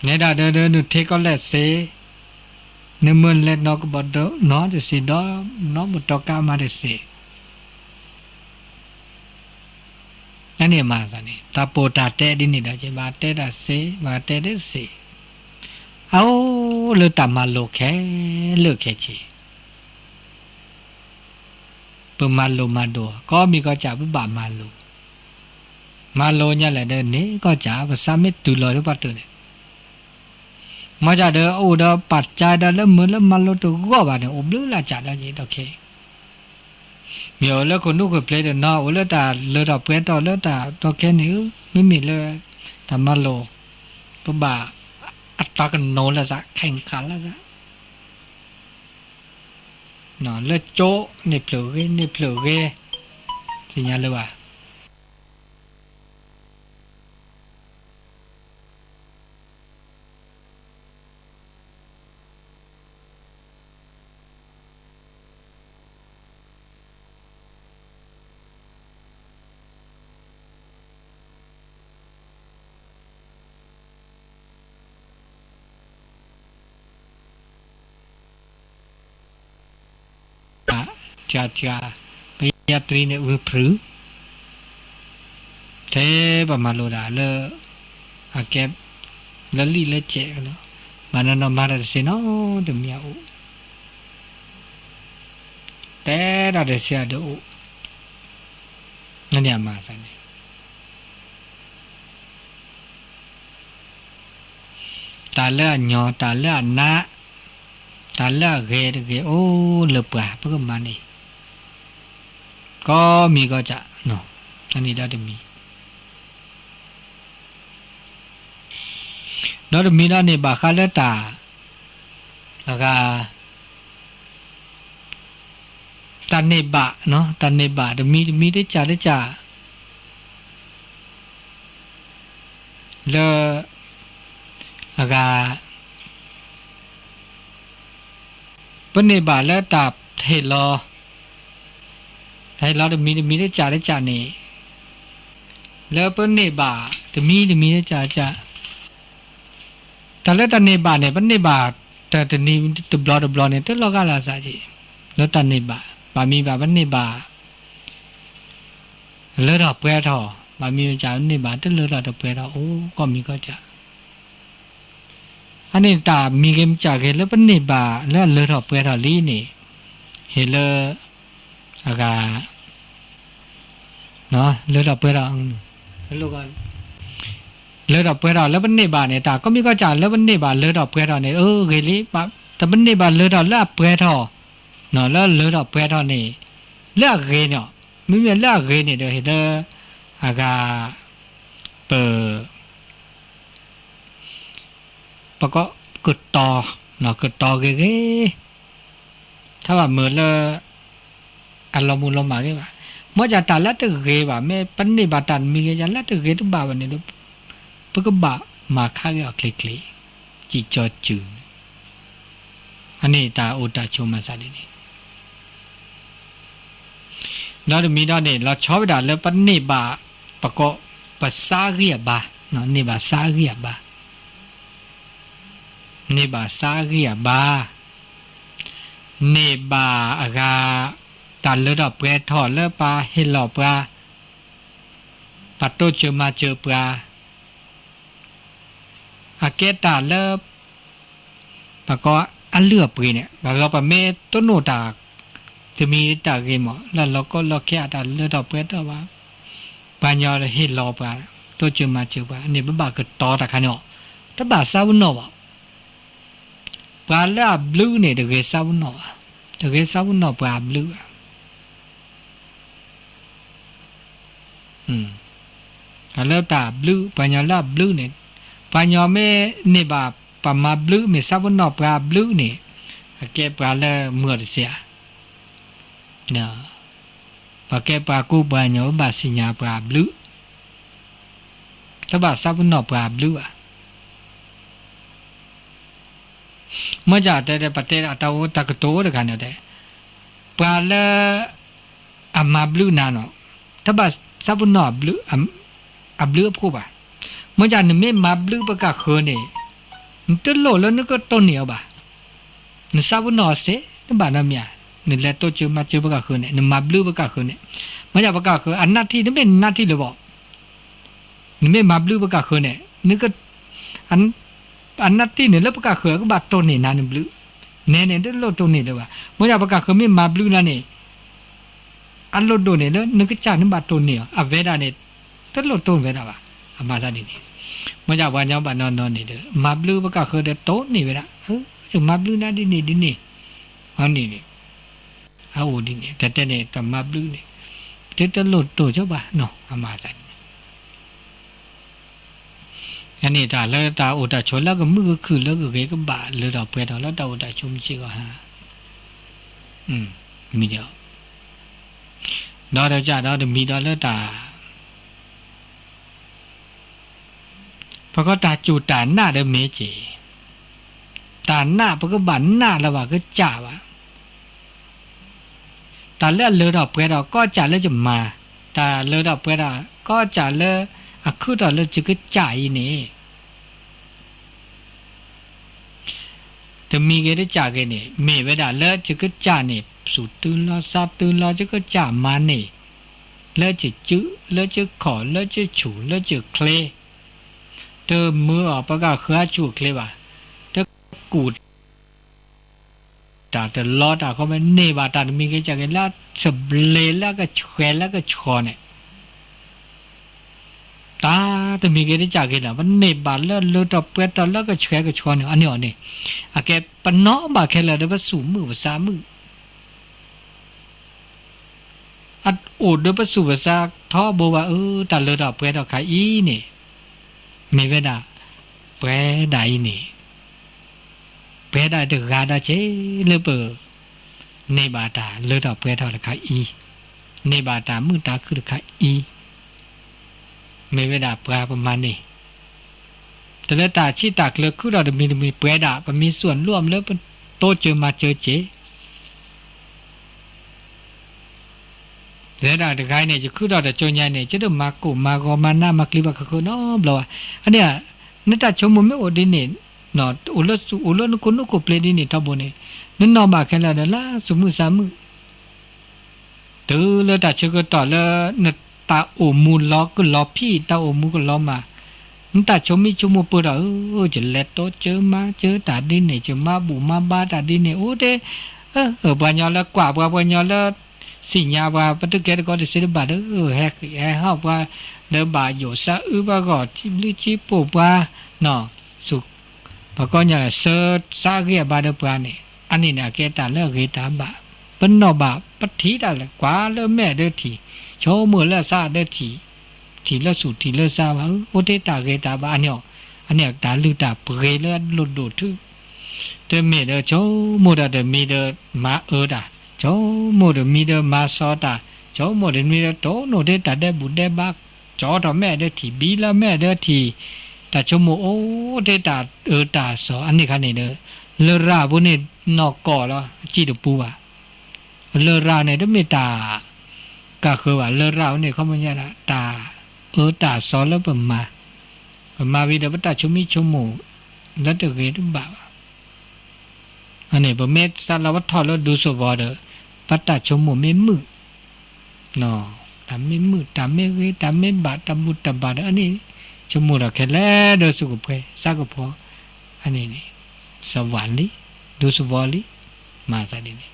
နဲဒၣ်ဒီး နထ့ကီၢ်လဲၢ်စ့, နမၤလဲၤနီၢ်ကဘီဒီးနီၢ်တစ့ဒီး နီၢ်မတီကါမၤတစ့, အန့ၣ်မၤသးန့ၣ် တၢ်ပိာ်တၢ်တဲဒ်န့ၣ်ဒီး ဘၣ်တဲတၢ်စ့ ဘၣ်တဲတစ့, အအိၣ်လၢတၢ်မၤလိခဲလၢာ်ခဲဆ့ ပမၤလိမၤဒိး ကိးမံၤကိးစး ပဘၣ်မၤလိ, မၤလိညါလဲၣ်ဒီးန့ၣ် ကိးစး ပစးမ့ၢ်တုၤလီၤလၢပှၤတၢၢ်န့ၣ်, မ့ၢ်စးဒီးအိၣ်ဒီးပာ်ကါဒီးလၢမုာ်လၢမၤလိတဂီၢ်ဘၣ်န့ၣ် အိၣ်ဘျုးလၢ်စးဒီးယံၤဒီးခဲ, မ့ၢ်အိၣ်လၢခိၣ်နူာ်ခိၣ်ဖျ့ဒီးနီၢ် အိၣ်လၢတၢ်လၢထီၣ်ပှဲၤထီၣ်လၢတၢ်ဒီးခဲန့ၣ်ဧၢ, မ့မ့ၢ်လၢ တၢ်မၤလိ ပဘၣ်အတၢ်ကနိးလၢစး ခဲင်ခါလၢစး လၢကၠိန့ၣ်ဖျၢၣ်ဂ့ၤ န့ၣ်ဖျၢၣ်ဂ့ၤ, သ့ၣ်ညါလၢၤဘၣ်. ကၢ်ကၢ် ပယါတရံးန့ၣ် ဝံဖရု, ထဲပမၤလိတၢ်လၢ အကဲ လၢလံာ်လၢကဲး, မၤနီၢ်နီၢ်မၤတၢ်တစ့နီတမံၤအအိၣ်, တဲတၢ်တစ့အဒုးအိၣ်, နန့ၣ်အမၤသးန့ၣ် တၢ်လၢအညီ တၢ်လၢအနး တၢ်လၢအဂ့ၤတဂ့ၤ အိၣ်လၢပှၤ ပကမၤန့ၣ် ကိးမံၤကိးစး, အန့ၣ်ဒီတမံၤ, ဒီတမံၤဒီးန့ၣ် ဘၣ်ဃးလၢတၢ် အဂၤ တၢ်န့ၢ်ဘၣ်, တၢ်န့ၢ်ဘၣ်တမံၤတမံၤတစးတစး လၢ အဂၤ ပန့ၢ်ဘၣ်လၢတၢ်ဟ့ၣ်လီၤ, တၢ်ဟ့ၣ်လီၤတမံၤတမံၤတစးတစးန့ၣ် လၢပန့ၢ်ဘၣ်တမံၤတမံၤတစးတစး တၢ်လၢတၢ်န့ၢ်ဘၣ်န့ၣ် ပန့ၢ်ဘၣ်တနံၤတဘျီတဘျီန့ၣ် တလီၤဂာ်လၢ်စးက့ၤ, လၢတၢ်န့ၢ်ဘၣ်, ဘၣ်မံၤဘၣ်ပန့ၢ်ဘၣ် လၢထီၣ်ပှဲၤထီၣ်, ဘၣ်မံၤမ့ၢ်စးန့ၢ်ဘၣ် တလၢထီၣ်တပှဲၤထီၣ်အိၣ် ကိးမံၤကိးစး, အန့ၣ်တၢ်မံၤဂ့ၤမ့ၢ်စးဂ့ၤ လၢပန့ၢ်ဘၣ်လၢအလၢထီၣ်ပှဲၤထီၣ်လံန့ၣ်, ဟ့ၣ်လၢ အဂၤ လၢထီၣ်ပှဲၤထီၣ်, လၢထီၣ်ပှဲၤထီၣ်လၢပန့ၢ်ဘၣ်န့ၣ် တၢ်ကိးမံၤကိးစးလၢပန့ၢ်ဘၣ်လၢထီၣ်ပှဲၤထီၣ်န့ၣ် အဂ့ၤလံ, တပန့ၢ်ဘၣ်လၢထီၣ်လၢအပှဲၤထီၣ်, လၢလၢထီၣ်ပှဲၤထီၣ်န့ၣ် လၢအဂ့ၤန့ၣ်, မ့မ့ၢ်လၢအဂ့ၤန့ၣ်ဒီး ဟ့ၣ်လၢ အဂၤ ပ ပကကတီၤ, ကတီၤဂ့ၤဂ့ၤ, တၢ်ဘၣ်မုာ်လၢ အလီၤမုာ်လီၤမၢ်ဂ့ၤဘၣ်, မ့ၢ်စးတၢ်လၢတဂ့ၤဘၣ် မ့ၢ်ပန့ၢ်ဘၣ်တၢ်တမံၤဂ့ၤ ယၤလၢတဂ့ၤတဘၣ်ဘၣ်န့ၣ်ဒီး ပကဘၣ်မၤခးဂ့ၤအီၤချ့ချ့, စံၣ်ကၠီၤစၢၤန့ၣ်, အန့ၣ်တၢ်အိၣ်တၢ်ဆိးမၤသးဒ်န့ၣ် ဒီးတမံၤဒီးန့ၣ် လီၤဆီဝဲဒၣ်လၢပန့ၢ်ဘၣ် ပကိး ပစးဂံၢ်အဘါ, န့ၢ်ဘၣ်စးဂံၢ်အဘါ, န့ၢ်ဘၣ်စးဂံၢ်အဘါ, န့ၢ်ဘၣ်အဂၤ တၢ်လၢထီၣ်ပှဲၤထီၣ်လၢပှၤဟ့ၣ်လီၤပှၤ, ပှၤတိစၢၤမၤစၢၤပှၤ အကဲတၢ်လၢ ပကိးအလုၢ်အပှ့ၤန့ၣ် ဘၣ်လီၤပမ့ၢ်တနိၣ်တၢ် တမံၤတၢ်ဂ့ၤမး လၢလီၤကီလီၤခဲအတၢ်လၢထီၣ်ပှဲၤထီၣ်ဘၣ်, ပှၤညီဟ့ၣ်လီၤပှၤ တိစၢၤမၤစၢၤပှၤန့ၣ် ပဘၣ်ကတီၤတၢ်ခါန့ၣ်အီၤ, တဘၣ်စးပနီၣ်ဘၣ်. ပှၤလၢအဘျုးန့ၣ် တဂ့ၤစးပနီၣ်ဘၣ်, တဂ့ၤစးပနီၣ်ပှၤအဘျုးဘၣ်. တၢ်လၢတၢ်ဘျုး ပှၤကညီလၢအဘျုးန့ၣ်, ပှၤကညီမ့ၢ်န့ၢ်ဘၣ်ပှၤမၤဘျုး မ့ၢ်ဆၣ်ဖိနီၣ်ပှၤအဘျုးန့ၣ်, အကဲပှၤလၢမုာ်အီၤတစဲးဧါ. ပှၤကဲပှၤကူပှၤကညီ ဘၣ်စံၣ်ညီၣ်ပှၤအဘျုး, တဘၣ်ဆၣ်ဖိနီၣ်ပှၤအဘျုးဘၣ်. မ့ၢ်ဒ်တဲ ပတဲအတၢ်အိၣ်တၢ်ကတိၤအိၣ်တဂၤန့ၣ်တဲ, ပှၤလၢအမၤဘျုးနၤနီၤ, တဘၣ်ဆၣ်ဖိနီၣ်အဘျုးအဖှိၣ်ဘၣ်. မ့ၢ်ဒ်နမ့ၢ်မၤဘျုးပကၣ်ဃၢၤန့ၣ်, နတလိၣ်လၢနကတိၢ်န့ၢ်အီၤဘၣ်. နဆၣ်ဖိနီၣ်အီၤစ့ၢ် နဘၣ်နီတမံၤဧါ. နလဲၤတိစၢၤမၤစၢၤပကၣ်ဃၢၤန့ၣ် နမၤဘျုးပကၣ်ဃၢၤန့ၣ်, မ့ၢ်ဒ်ပကၣ်ဃၢၤ အနၢ်ထံၣ် တမ့ၢ်နနၢ်ထံၣ်လၢၤဘၣ်. နမ့ၢ်မၤဘျုးပကၣ်ဃၢၤန့ၣ်, အနၢ်ထံၣ်န့ၣ်လၢပကၣ်ဃၢၤ ကဘၣ်တိၢ်န့ၢ်နၤနဘျုး, နဲန့ၣ်တလိၣ်တိၢ်န့ၢ်လၢၤဘၣ်. မ့ၢ်ဒ်ပကၣ်ဃၢၤမ့ၢ်မၤဘျုးနၤန့ၣ်, အလိၣ်ဒိၣ်န့ၣ်လၢနကစၢ်နဘၣ်တိၢ်န့ၢ်အီၤ, အဝဲဒၣ်န့ၣ် တလိၣ်တိၢ်ဝဲဒၣ်ဘၣ်. အမၤသးဒ်န့ၣ်, မ့ၢ်ဒ်ပှၤကညီဘၣ်နီၢ်နီၢ်န့ၣ်ဒီး မၤဘျုးပကၣ်ဃၢၤဒီးတိၢ်န့ၢ်ဝဲဒၣ်, ယမၤဘျုးနၤဒ်န့ၣ်ဒ်န့ၣ်, အန့ၣ်န့ၣ်, အအိၣ်ဒ်န့ၣ် တဲတဲန့ၣ် တမၤဘျုးန့ၣ်, တလိၣ်တိၢ်ကီဘၣ်နီၤ အမၤသးန့ၣ် အန့ၣ်တၢ်လၢတၢ်အိၣ်တၢ်ဆိးလၢကမုာ်ကခုၣ်လၢကဂ့ၤကဘၣ်လၢထီၣ်ပှဲၤထီၣ်လၢတၢ်အိၣ်တၢ်ဆိးမုၢ်ဆ့ၣ်ဂီၢ်ဟါ, မံၤဒီး, ဒီးတကးဒီးတမံၤဒီးလၢတၢ် ပကီတၢ်စူၢ်တၢ်နာ်ဒီးမ့ၢ်က့ၤ, တၢ်နာ်ပကဘၣ်နာ်လၢၤဘၣ်ကစၢ်ဘၣ်. တၢ်လၢအလၢထီၣ်ပှဲၤထီၣ်ကီစၢ်လၢယမၤ, တၢ်လၢထီၣ်ပှဲၤထီၣ်ကီစၢ်လၢအခုၣ်ထီၣ်လၢယကစၢ်အံၤန့ၣ် တမံၤဂ့ၤတစဲးဂ့ၤန့ၣ် မ့ၢ်ဝဲဒၣ်လၢယကစၢ်န့ၣ် သူၣ်တုၤလီၤသးတုၤလီၤ ယကစၢ်မၤန့ၢ် လၢယစုး လၢယခီၣ် လၢယဆူၣ် လၢယချ့, တမၢအီၤပကဃၢၤအဆူၣ်အချ့ဘၣ်, တကူၣ် တၢ်တလီတၢ်ဃီ မ့ၢ်န့ၢ်ဘၣ်တၢ်တမံၤဂ့ၤတစဲးဂ့ၤ လၢအဆၢဘျ့လၢအကဆှဲလၢအကဆှီန့ၣ်, တၢ်တမံၤဂ့ၤတစဲးဂ့ၤလီၤ ပန့ၢ်ဘၣ်လၢလၢထီၣ်ပှဲၤထီၣ်လၢကဆှဲကဆှီန့ၣ် အန့ၣ်အီၤန့ၣ်, အကဲပနီၣ်ဘၣ်ခဲလၢာ်ဒီးပသူၣ်မုာ်ပသးမုာ် အအိၣ်ဒီးပသူၣ်ပသးထီဘိဘၣ်အၢ တၢ်လၢထီၣ်ပှဲၤထီၣ်ခါအံၤန့ၣ်, မ့ၢ်ဝဲဒၣ် ပှဲၤဒၣ်အံၤန့ၣ်, ပှဲၤဒၣ်တဂၤဒီးက့ၤလၢပ န့ၢ်ဘၣ်တၢ်လၢထီၣ်ပှဲၤထီၣ်တခါအံၤ, န့ၢ်ဘၣ်တၢ်မုာ်တၢ်ခုၣ်တခါအံၤ, မ့ၢ်ဝဲဒၣ်ပှၤပမၤန့ၢ်, တလၢတၢ်ဆံၣ်တၢ်ကျၢၤခုၣ်ထီၣ်တမံၤတမံၤပှဲၤဒၣ် ပမ့ၢ်သူၣ်အလိၣ်အမၢလၢပတိစၢၤမၤစၢၤက့ၤ တဲဒၣ်တဂၤန့ၣ် ယခုၣ်ထီၣ်တၢ်ကၠိညါန့ၣ် ယတမၤကိၢ်မၤဂီၤမၤနးမၤကျံၤဘၣ်ဃၢၤဃၢၤနီတဘျီဘၣ်. အန့ၣ်, နတၢ်ဆိကမိၣ်မ့ၢ်အိၣ်ဒ်န့ၣ်, အိၣ်လၢသူၣ်အိၣ်လၢနခိၣ်နူာ်ခိၣ်ပျ့ၤဒ်န့ၣ်ထီဘိန့ၣ်, နနီၢ်ဘၣ်ခဲလၢာ်ဒီးလၢသူၣ်မုာ်သးမုာ် တုၤလၢတၢ်ဆၢကတီၢ်လၢ နတၢ်အိၣ်မူလီၤကလီၤဖံး တၢ်အိၣ်မူကလီၤမၢ်, နတၢ်ဆိမိၣ်ဆိကမိၣ်ပၢၢ်ထီၣ်ဧၢ, ယလဲၤတိစၢၤမၤစၢၤတၢ်ဒ်န့ၣ် ယမၤဘူၣ်မၤဘါတၢ်ဒ်န့ၣ် အိၣ်တ့ၢ်, ပှၤကညီလၢကွၢ်ပှၤ ပှၤကညီလၢ သ့ၣ်ညါပှၤ ပတကဲတကိးတစ့တဘၣ်ဒီး ဟဲဃံးဟဲဟီၣ်ပှၤ လၢဘၣ်ယိၣ်သးအုးပှၤဂီၢ် ထံဘျုးထံပိၢ်ပှၤ, ပှၤကညီလၢဆၢသးဂ့ၤအဘါဒီးပှၤန့ၣ် အန့ၣ်န့ၣ် အကဲတၢ်လၢအဂ့ၤတၢ်ဘၣ်, ပနီၢ်ဘၣ်ပထံၣ်တၢ်လဲၣ် ကွၢ်လၢမဲာ်ဒီးထံၣ်, ဆိကမိၣ်လၢအသးဒီးထံၣ်, ထံၣ်လၢသူၣ်ထံၣ်လၢသးဘၣ် အိၣ်တ့ၢ်တၢ်ဂ့ၤတၢ်ဘၣ်အန့ၣ်, အန့ၣ်တၢ်လုၢ်တၢ်ပှ့ၤလၢအလိၣ်ဒိၣ်ထူၣ် တမ့ၢ်ဒီးဆိကမိၣ်တၢ်တမံၤဒီးမၤအၢတၢ်, ဆိကမိၣ်တမံၤဒီးမၤစီတၢ်, ဆိကမိၣ်တမံၤဒီးတိၢ်နီၣ်တ့ၢ်တၢ်ဒဲးဘူးဒဲးဘး, ကၠီထီၣ်မဲာ်ဒီးထံၣ် ဘံလၢမဲာ်ဒီးထံၣ်, တၢ်ဆိကမိၣ်အိၣ်တ့ၢ်တၢ်အၢတၢ်သီ အန့ၣ်ခါန့ၣ်ဒီး လရာ်ဖိန့ၣ်နီၢ်ကီၢ်လီၤ အစံၣ်တပူဘၣ် လရာ်န့ၣ် တမ့ၢ်တၢ်ကဃၢၤဘၣ် လရာ်ဝဲန့ၣ် ခီပညီဒၣ် တၢ်အၢတၢ်သီလၢပမၤ, ပမၤဝံၤဒီးပတၢ်ဆိမိၣ်ဆိကမိၣ် လၢတဂ့ၤတဘၣ်ဘၣ်. အန့ၣ် ပမ့ၢ်သးလီၤပထီၣ်လၢဒူသဝီဒီး ပတၢ်ဆိကမိၣ်မ့ၢ်မုာ်, တၢ်မ့ၢ်မုာ် တၢ်မ့ၢ်ဂ့ၤ တၢ်မ့ၢ်ဘၣ် တၢ်ဘူၣ်တၢ်ဘါဒီး အန့ၣ် ဆိကမိၣ်ဒီးခဲလၢာ်ဒီးသူၣ်ကဖှဲသးကဖှီ, အန့ၣ်န့ၣ် သဝီလံ ဒူသဝီလံ မၤသးဒ်န့ၣ်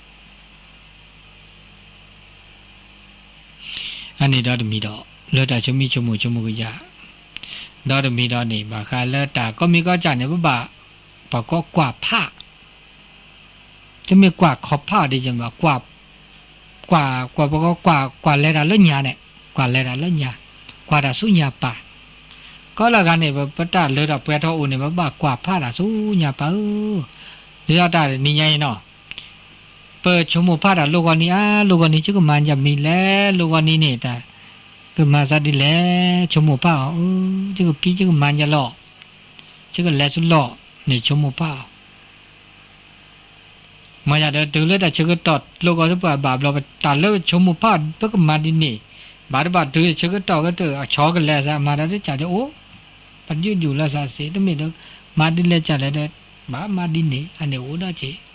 အန့ၣ်ဒီးတမံၤဒီး လၢတၢ်ဆိမိၣ်ဆိကမိၣ်ဆိကမိၣ်ကယၤ, ဒီးတမံၤဒီးန့ၣ် ဘၣ်ဃးလၢတၢ်ကိးမံၤကိးကၢ်န့ၣ် ပဘၣ် ပှၤကိးကွၢ်ဖး, တမ့ၢ်ကွၢ်ခီဖးဒ်ယမး ကွၢ်, ကွၢ်, ကွၢ်လဲၤတၢ်လၢညါန့ၣ်, ကွၢ်လဲၤတၢ်လၢညါ ပဘၣ်ကွၢ်တၢ်ဆူညါပၢ်, ကိးလၢဂၤန့ၣ် ပတၢ်လၢထီၣ်ပှဲၤထီၣ်အိၣ်န့ၣ် ပဘၣ်ကွၢ်ဖးတၢ်ဆူညါပၢ်ဧၢ, ဒ်သိးတၢ်တနံၤညါအံၤနီၤ ပဆိကမိၣ်ဖးတၢ် လိၣ်ဂီၤနံၤအါ လိၣ်ဂီၤနံၤ ယကမၤယမံၤလဲၣ် လိၣ်ဂီၤနံၤန့ၣ် တၢ် ကမၤသးဒ်လဲၣ် ဆိကမိၣ်ဖးအီၤ အၢ ယကဖံးယကမၤယလီၢ်, ယကလဲၤဆူလီၢ်န့ၣ် ဆိကမိၣ်ဖးအီၤ မ့ၢ်ယၤဒီးတုၤလၢတၢ်ဆၢကတီၢ်လိၣ်ဂီၤသပှၢ်ဘၣ်ဘျီ တၢ်လၢပဆိကမိၣ်ဖး ပကမၤဒ်န့ၣ်, ဘၣ်တဘၣ်တုၤဆၢကတီၢ်ကတၢၢ် အဆီကလဲၤစး မၤတၢ်တကးဒီးအိၣ်, ပဒုးဒူၣ်လီၤစးစ့ၢ် တမ့ၢ်ဒီး မၤဒ်လဲၣ်ကလဲၣ်ဒီး ဘၣ်မၤဒ်န့ၣ် အန့ၣ်အိၣ်ဒီးက့ၤ,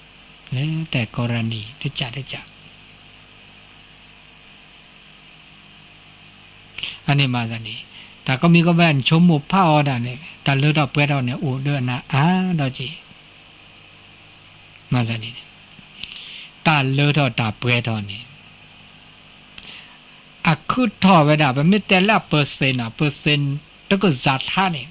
လၢတၢ်ကီရၤနံၤတကးတကး အန့ၣ်မၤသးန့ၣ်, တၢ်ကိးမံၤကိးဘၣ်န့ၣ် ဆိကမိၣ်ဖးအီၤဒၣ်န့ၣ် တၢ်လၢထီၣ်ပှဲၤထီၣ်န့ၣ် အိၣ်ဒီးအနၢ်အါဒီးက့ၤ, မၤသးန့ၣ်, တၢ်လၢထီၣ်တၢ်ပှဲၤထီၣ်န့ၣ် အခုၣ်ထီၣ်ဝဲဒၣ် ပမ့ၢ်တဲလၢအပၢၢ်စ့ၣ်နီၤ ပၢၢ်စ့ၣ်တကစၢ်ထါန့ၣ်,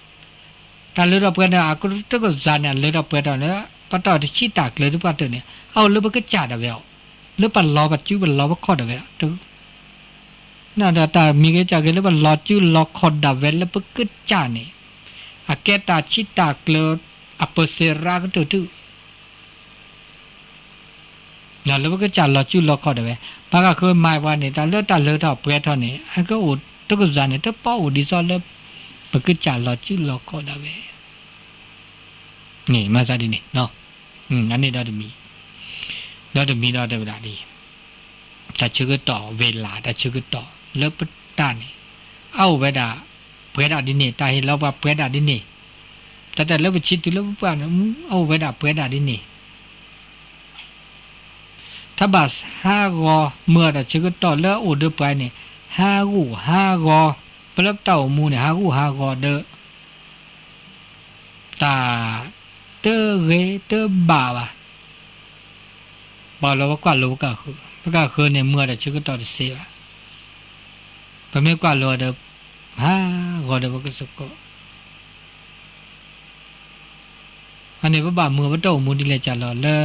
တၢ်လၢထီၣ်ပှဲၤန့ၣ် အကတကစၢ်န့ၣ် အလၢထီၣ်ပှဲၤထီၣ်န့ၣ် ပတၢ်တဆံတၢ်ကျၢၤသပှၢ်တၢၢ်န့ၣ် အအိၣ်လၢပကစၢ်ဒၣ်ဝဲအီၤ, လၢပလီၤပစုပလီၤပခီၣ်ဒၣ်ဝဲအီၤ, နဒီးတၢ်မံၤကစၢ်က့ၤလၢပလီၤစုလီၤခီၣ်ဒၣ်ဝဲလၢပကစၢ်န့ၣ်, အကဲတၢ်ဆံတၢ်ကျၢၤ အပၢၢ်စ့ၣ်ရၣ်ကတၢၢ်တုၤ လၢပကစၢ်လီၤစုလီၤခီၣ်ဒၣ်ဝဲ, ဘၣ်ဃးဃုမၤပှၤန့ၣ် တၢ်လၢတၢ်လၢထီၣ်ပှဲၤထီၣ်န့ၣ် အကအိၣ်တကစၢ်န့ၣ် တပီအိၣ်ဒ်သိးလၢ ပကစၢ်လီၤစုလီၤခီၣ်ဒၣ်ဝဲ, န့ၣ်မၤသးဒ်န့ၣ်, အန့ၣ်ဒီတမံၤ, ဒီတမံၤဒီးတဲဝဲဒၣ်ဒ်အံၤ, တၢ်ဆၢကတီၢ်ဝ့ၤလၢ် တၢ်ဆၢကတီၢ်လၢပတၢ်န့ၣ်, အအိၣ်ဝဲဒၣ် ပှဲၤဒၣ်ဒ်န့ၣ် တၢ်ဟ့ၣ်လီၤပှၤပှဲၤဒၣ်ဒ်န့ၣ်, တၢ်တၢ်လၢပဆံးတုၤလၢပပှၢ်န့ၣ် အအိၣ်ဝဲဒၣ်ပှဲၤဒၣ်ဒ်န့ၣ် ထဘၣ်ဟးဂီၤ မုၢ်အတၢ်ဆၢကတီၢ်လၢအအိၣ်ဒီးပှၤန့ၣ် ဟးဂူာ်ဟးဂီၤ, ပလၢပတၢ်အိၣ်မူန့ၣ် ဟးဂူာ်ဟးဂီၤဒီး တၢ်တဂ့ၤတဘၣ်ဘၣ်, ဘၣ်လီၤပကွၢ်လိပကၢ်ဃု, ပကၢ်ဃုန့ၣ် မုၢ်အတၢ်ဆၢကတီၢ်တသ့ဘၣ်, ပမ့ၢ်ကွၢ်လိဒီး ဟးဂီၤဒီးပကစၢ်ကိး အန့ၣ်ပဘၣ်မုာ်ပတၢ်အိၣ်မူဒ်လဲၣ်ကလီၤလၢ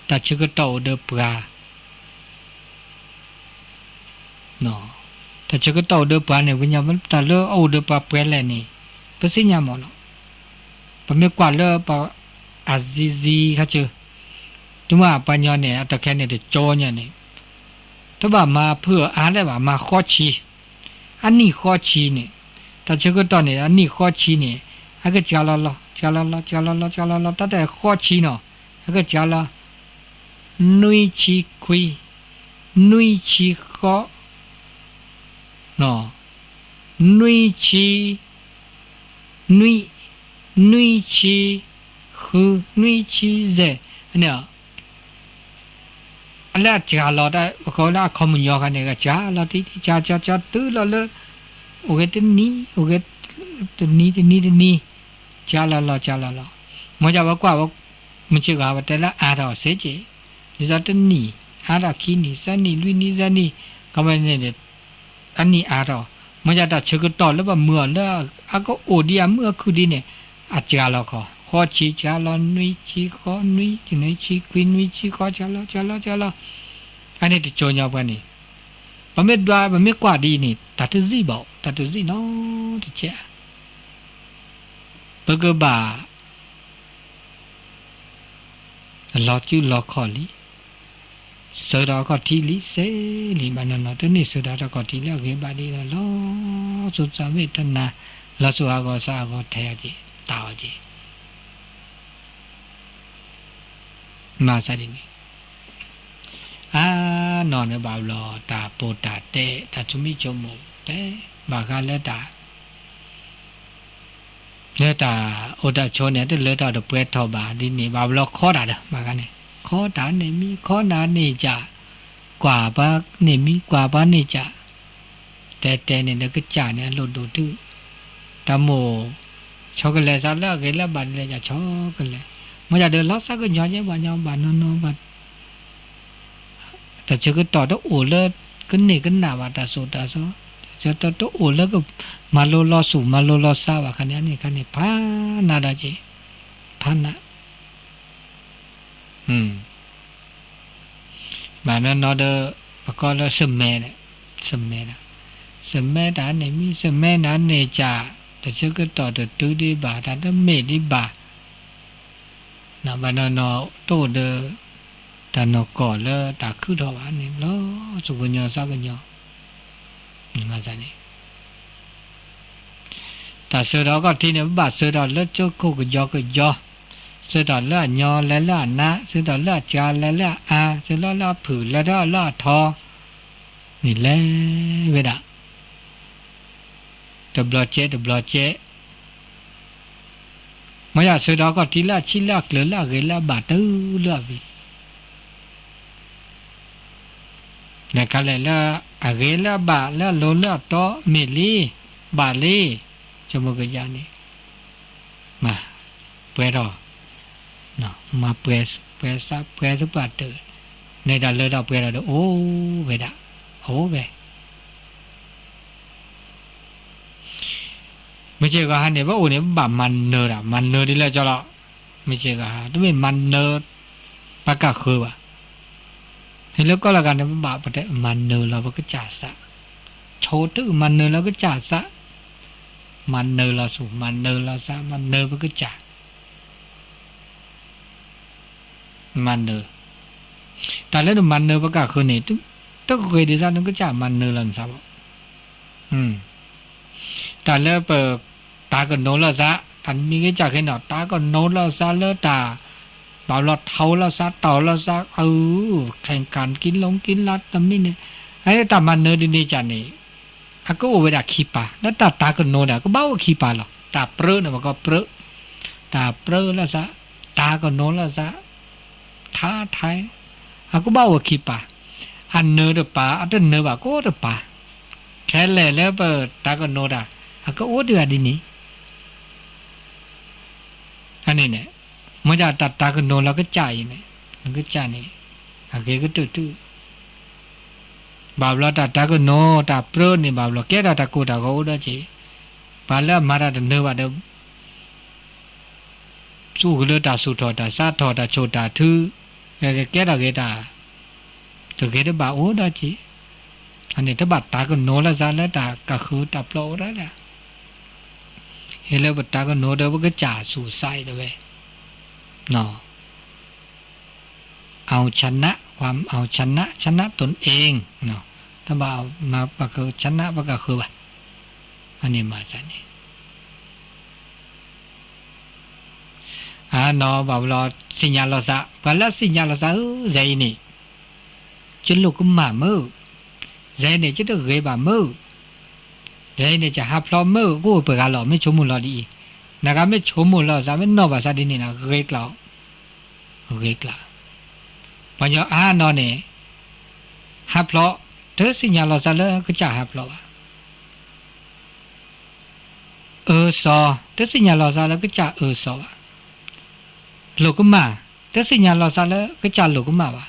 တၢ်ဆၢကတီၢ်အိၣ်ဒီးပှၤ, တၢ်ဆၢကတီၢ်အိၣ်ဒီးပှၤန့ၣ် ဝိညာဉ်တၢ်လၢအအိၣ်ဒီးပှၤပှဲၤလဲၣ်န့ၣ် ပသ့ၣ်ညါမးလီၤ. ပမ့ၢ်ကွၢ်လၢပှၤအဇံဇံခါဆၢ, တုၤမ့ၢ်ပှၤညီန့ၣ် အတခဲန့ၣ်တကၠီညါန့ၣ်, တဘၣ်မၤဖုၣ်အါလဲၣ်ဘၣ် မၤဃီဆံ အနံၣ်ဃီဆံန့ၣ်, တၢ်ဆၢကတီၢ်န့ၣ် အနံၣ်ဃီဆံန့ၣ် အကစှၤလီၤလီၤ စှၤလီၤလီၤ စှၤလီၤလီၤ စှၤလီၤလီၤ တၢ်တၢ်ဃီဆံနီၤ, အကစှၤလီၤ နွံဆံခွံ, နွံဆံဃိး, နွံဆံ, နွံ, နွံဆံ, ဃု, နွံဆံယဲၢ်, န့ၣ် အလၢအစှၤလီၤတၢ် ပဃိလၢအခီပညီခါန့ၣ် ကစှၤလီၤတံၢ်တံၢ် စှၤစှၤစှၤတုၤလီၤလၢ အိၣ်ဂ့ၤတနံၤ အိၣ်ဂ့ၤ တနံၤတနံၤတနံၤ စှၤလီၤလီၤစှၤလီၤလီၤ. မ့ၢ်ဒ်ပကွၢ် မုၢ်ဆ့ၣ်ဂီၤ ပတဲလၢအါထီၣ်စ့ၢ်ကီး ဒ်သိးတနံၣ် အါထီၣ်ခံနံၣ် သၢနံၣ် လွံၢ်နံၣ် သၢနံၣ် ကီမ့ၢ်န့ၣ် အနံၣ်အါထီၣ် မ့ၢ်ဒ်တၢ်ဆၢကတီၢ်လၢပမုာ်အီၤလၢ အကအိၣ်ဒံးအမုာ်အခုၣ်ဒံးန့ၣ် အစှၤလီၤခီ ဃိးဆံစှၤလီၤ နွံဆံဃိး နွံ နွံဆံခွံ နွံဆံဃိး စှၤလီၤ စှၤလီၤ စှၤလီၤ အန့ၣ်တကၠိညီပှၤန့ၣ် ပမ့ၢ်ဒွး ပမ့ၢ်ကွၢ်ဒ်အံၤန့ၣ် တၢ်တဇံၣ်ဘၣ် တၢ်တဇံၣ်နီတကဲး ပကဘၣ် လီၤစုလီၤခီၣ်လံ စၢၤဒီးအခီၣ်ထံးလံစ့ၢ်လံ ဘၣ်နီၢ်နီၢ် တန့ၢ်စၢၤဒီးတၢ်ခီၣ်ထံးလၢအဂ့ၤဘၣ်ဒ်လဲၣ်လီၤ သူၣ်သးမ့ၢ်တနၤ လီၤစူၤဟးဂီၤစးဟးဂီၤထဲအီၤက့ၤ တၢ်အီၤက့ၤ မၤသးဒ်န့ၣ် အါနီၢ်န့ၣ်ဘၣ်ဘျီ တၢ်ပိာ်တၢ်တဲ တၢ်ဆိမိၣ်ဆိကမိၣ်တဲ ဘၣ်ဃးလၢတၢ် လၢတၢ်အိၣ်တၢ်ဆိးန့ၣ် တလၢတၢ်တပှဲၤထီၣ်ဘၣ်ဒ်န့ၣ် ဘၣ်ဘျီခီတၢ်ဒီး ဘၣ်ဃးန့ၣ် ခီတၢ်န့ၣ်မံ ခီနၤန့ၣ်ကၠး ကွၢ်ပှၤန့ၣ်မံ ကွၢ်ပှၤန့ၣ်ကၠး တဲတဲန့ၣ် နကစၢ်န့ၣ် အလိၣ်ဒိၣ်တုၤ တၢ်မိၣ် ဆီကလဲၤသးလၢအဂ့ၤလၢအဘၣ်ဒ်လဲၣ် ယဆီကလဲၤ မ့ၢ်ဒၣ်ဒီးလီၤသးကညီၤယဲ ဘၣ်ညီဘၣ်နီၢ်နီၢ်ဘၣ် တၢ်ဆၢကတီၢ်တအိၣ်လၢ ကန့ၢ်ကနၣ်ဘၣ်တၢ်သိၣ်တၢ်သီ တၢ်ဆၢကတီၢ်တအိၣ်လၢက မၤလိလီၤသူၣ်မၤလိလီၤသးဘၣ်ခါန့ၣ် အန့ၣ်ခါန့ၣ် ဖးနးဒီးက့ၤ ဖးနး ဘၣ်နီၢ်နီၢ်ဒီး ပကိးလၢ စမဲဒၣ် စမဲဒၣ် စမဲတၢ်န့ၣ်မ့ၢ်စမဲနၤန့ၣ်ကၢ်, တဆၢကတီၢ်တတုၤဒံးဘၣ် တၢ်တမ့ၢ်ဒံးဘၣ်, ဘၣ်နီၢ်နီၢ်တအိၣ်ဒီး တၢ်နီၢ်ကီၢ်လၢတၢ်ခုထီၣ်ဘၣ်န့ၣ်လီၤ. သူၣ်ကညီၤသးကညီၤ, မၤသးန့ၣ် တၢ်ဆှၢထီၣ်အခီၣ်ထံးန့ၣ် ပဘၣ်ဆှၢထီၣ်လၢကၠိခိၣ်ကယီကယီ, ဆှၢထီၣ်လၢအညီလဲၤလၢအနါ, ဆှၢထီၣ်လၢအစှၤလဲၤလၢအအါ, ဆှၢထီၣ်လၢအဖုၣ်လဲၤထီၣ်လၢအထီ, မ့ၢ်လဲၤဝဲဒၣ် တဘျီကဲတဘျီကဲ မ့ၢ်ယဆှၢထီၣ်အခီၣ်ထံးလၢအဆံးလၢအကျၢၤလၢအဂ့ၤလၢအဘၣ်တုၤလၢအဝံၤ, နခါလဲၣ်လၢအဂ့ၤလၢအဘၣ်လၢအလိၤလၢအတီ မ့ၢ်လံ, ဘၣ်လံ, ဆိကမိၣ်ကယၤန့ၣ်, မၤပှဲၤထီၣ်, မၤပှဲၤ, ပှဲၤသးပှဲၤသပှၢ်တၢၢ်, န့ၣ်တၢ်လၢတၢ်ပှဲၤထီၣ်ဒီးအိၣ်ဝဲဒၣ်, အိၣ်ဝဲ မ့ၢ်စ့ၢ်ကီးဟါန့ၣ် ပအိၣ်န့ၣ် ပဘၣ်မၤနၢၤတၢ်, မၤနၢၤဒ်လဲၣ်ကၠီလီၤ. မ့ၢ်စ့ၢ်ကီးဟါ တမ့ၢ်မၤနၢၤ ပှၤကၢ်ဃၢၤဘၣ်. ဟ့ၣ်လၢကီၢ်လၢဂၤန့ၣ် ပဘၣ်ပတဲမၤနၢၤလီၤပကစၢ်သး, ဆိတုၤမၤနၢၤလီၤကစၢ်သး, မၤနၢၤလီၤဆူၣ် မၤနၢၤလီၤသး မၤနၢၤပကစၢ် မၤနၢၤ, တၢ်လၢနမၤနၢၤပှၤကၢ်ဃၢၤန့ၣ် တဂ့ၤဒ်သိးနကစၢ်မၤနၢၤလီၤနသးဘၣ်. တၢ်လၢပတၢ်ကနိးလီၤသး, တၢ်မ့ၢ်ကစၢ်ဃ့နီၤ တၢ်ကနိးလီၤသးလၢတၢ်, ဘၣ်ဘျီထီလီၤသး တီၢ်လီၤသး အု, ခဲကၣ်ကံလိကံလါတမံၤန့ၣ်, အတၢ်မၤနၢၤဒ်န့ၣ်ကၢ်န့ၣ် အကအိၣ်ဝဲဒၣ်ခံပၤ, လၢတၢ်တၢ်ကနိးဒီး ကဘၣ်အိၣ်ခံပၤလီၤ. တၢ်ပြၢန့ၣ် ပကပြၢ, တၢ်ပြၢလီၤသး, တၢ်ကနိးလီၤသး, ထါထဲ, အကဘၣ်အိၣ်ခံပၤ, အနၢၤတပၤ အတနၢၤဘၣ်ကအိၣ်တပၤ, ခဲလဲၣ်လၢပတၢ်ကနိးတၢ် အကအိၣ်ဒံးဘၣ်ဒ်န့ၣ် အန့ၣ်န့ၣ်, မ့ၢ်ဒၣ်တၢ်တၢ်ကနိးလီၤကစၢ်အံၤန့ၣ်, နကစၢ်န့ၣ် အဂ့ၤကတၢၢ်တုၤ, ဘၣ်ဘျီတၢ်တၢ်ကနိးတၢ်ပြၢန့ၣ် ဘၣ်ဘျီကဲထီၣ်တၢ်ကိၢ်တၢ်ဂီၤအိၣ်ဒီးက့ၤ, ပှၤလၢအမၤတၢ်တနၢၤဘၣ်ဒီး သူၣ်ကလၢတၢ်ဆူၣ်ထီၣ်တၢ်စးထီၣ်တၢ်ဆိၣ်တၢ်ထု, ကကဲထီၣ်ဂ့ၤတၢ်, တဂ့ၤတဘၣ်အိၣ်ဒီးက့ၤ, အန့ၣ်တဘၣ်တၢ်ကနိးလၢသးလၢတၢ်ကဃုတၢ်ပျီအိၣ်ဒၣ်လဲာ်, ဟ့ၣ်လၢပတၢ်ကနိးဒီးပကစၢ်ဆူၣ်စးအံၤတဝဲ เอาชนะ ความเอาชนะ ชนะตนเอง တဘၣ်မၤပှၤကဆနၣ်ပှၤကဃုဘၣ်, အန့ၣ်မၤသးန့ၣ် အနီၢ်ဘၣ်ဘျီ သ့ၣ်ညါလီၤသး, ပှၤလၢအသ့ၣ်ညါလီၤသးဧၢ, ယဲအံၤန့ၣ် ယလိၣ်ကမၣ်မုၢ်, ယဲအံၤန့ၣ် ယတဂ့ၤဘၣ်မုၢ်, ယဲအံၤန့ၣ် ယဟးဖျိးမုၢ်, ကအိၣ်ပှဲၤဂၤလီၤ, မ့ၢ်ဆိကမိၣ်လီၤဒ်အံၤ, နဂၤမ့ၢ်ဆိကမိၣ်လီၤသး မ့ၢ်နီၢ်ဘၣ်သးဒ်န့ၣ် ဂ့ၤကျါ, ဂ့ၤကျါ, ပှၤညီအါနီၢ်န့ၣ် ဟးဖျိး, တသ့ၣ်ညါလီၤသးလၢကစၢ်ဟးဖျိးဘၣ် အၢစီ, တသ့ၣ်ညါလီၤသးလၢကစၢ်အၢစီဘၣ်, လိၣ်ကမၣ်, တသ့ၣ်ညါလီၤသးလၢကစၢ်လိၣ်ကမၣ်ဘၣ်,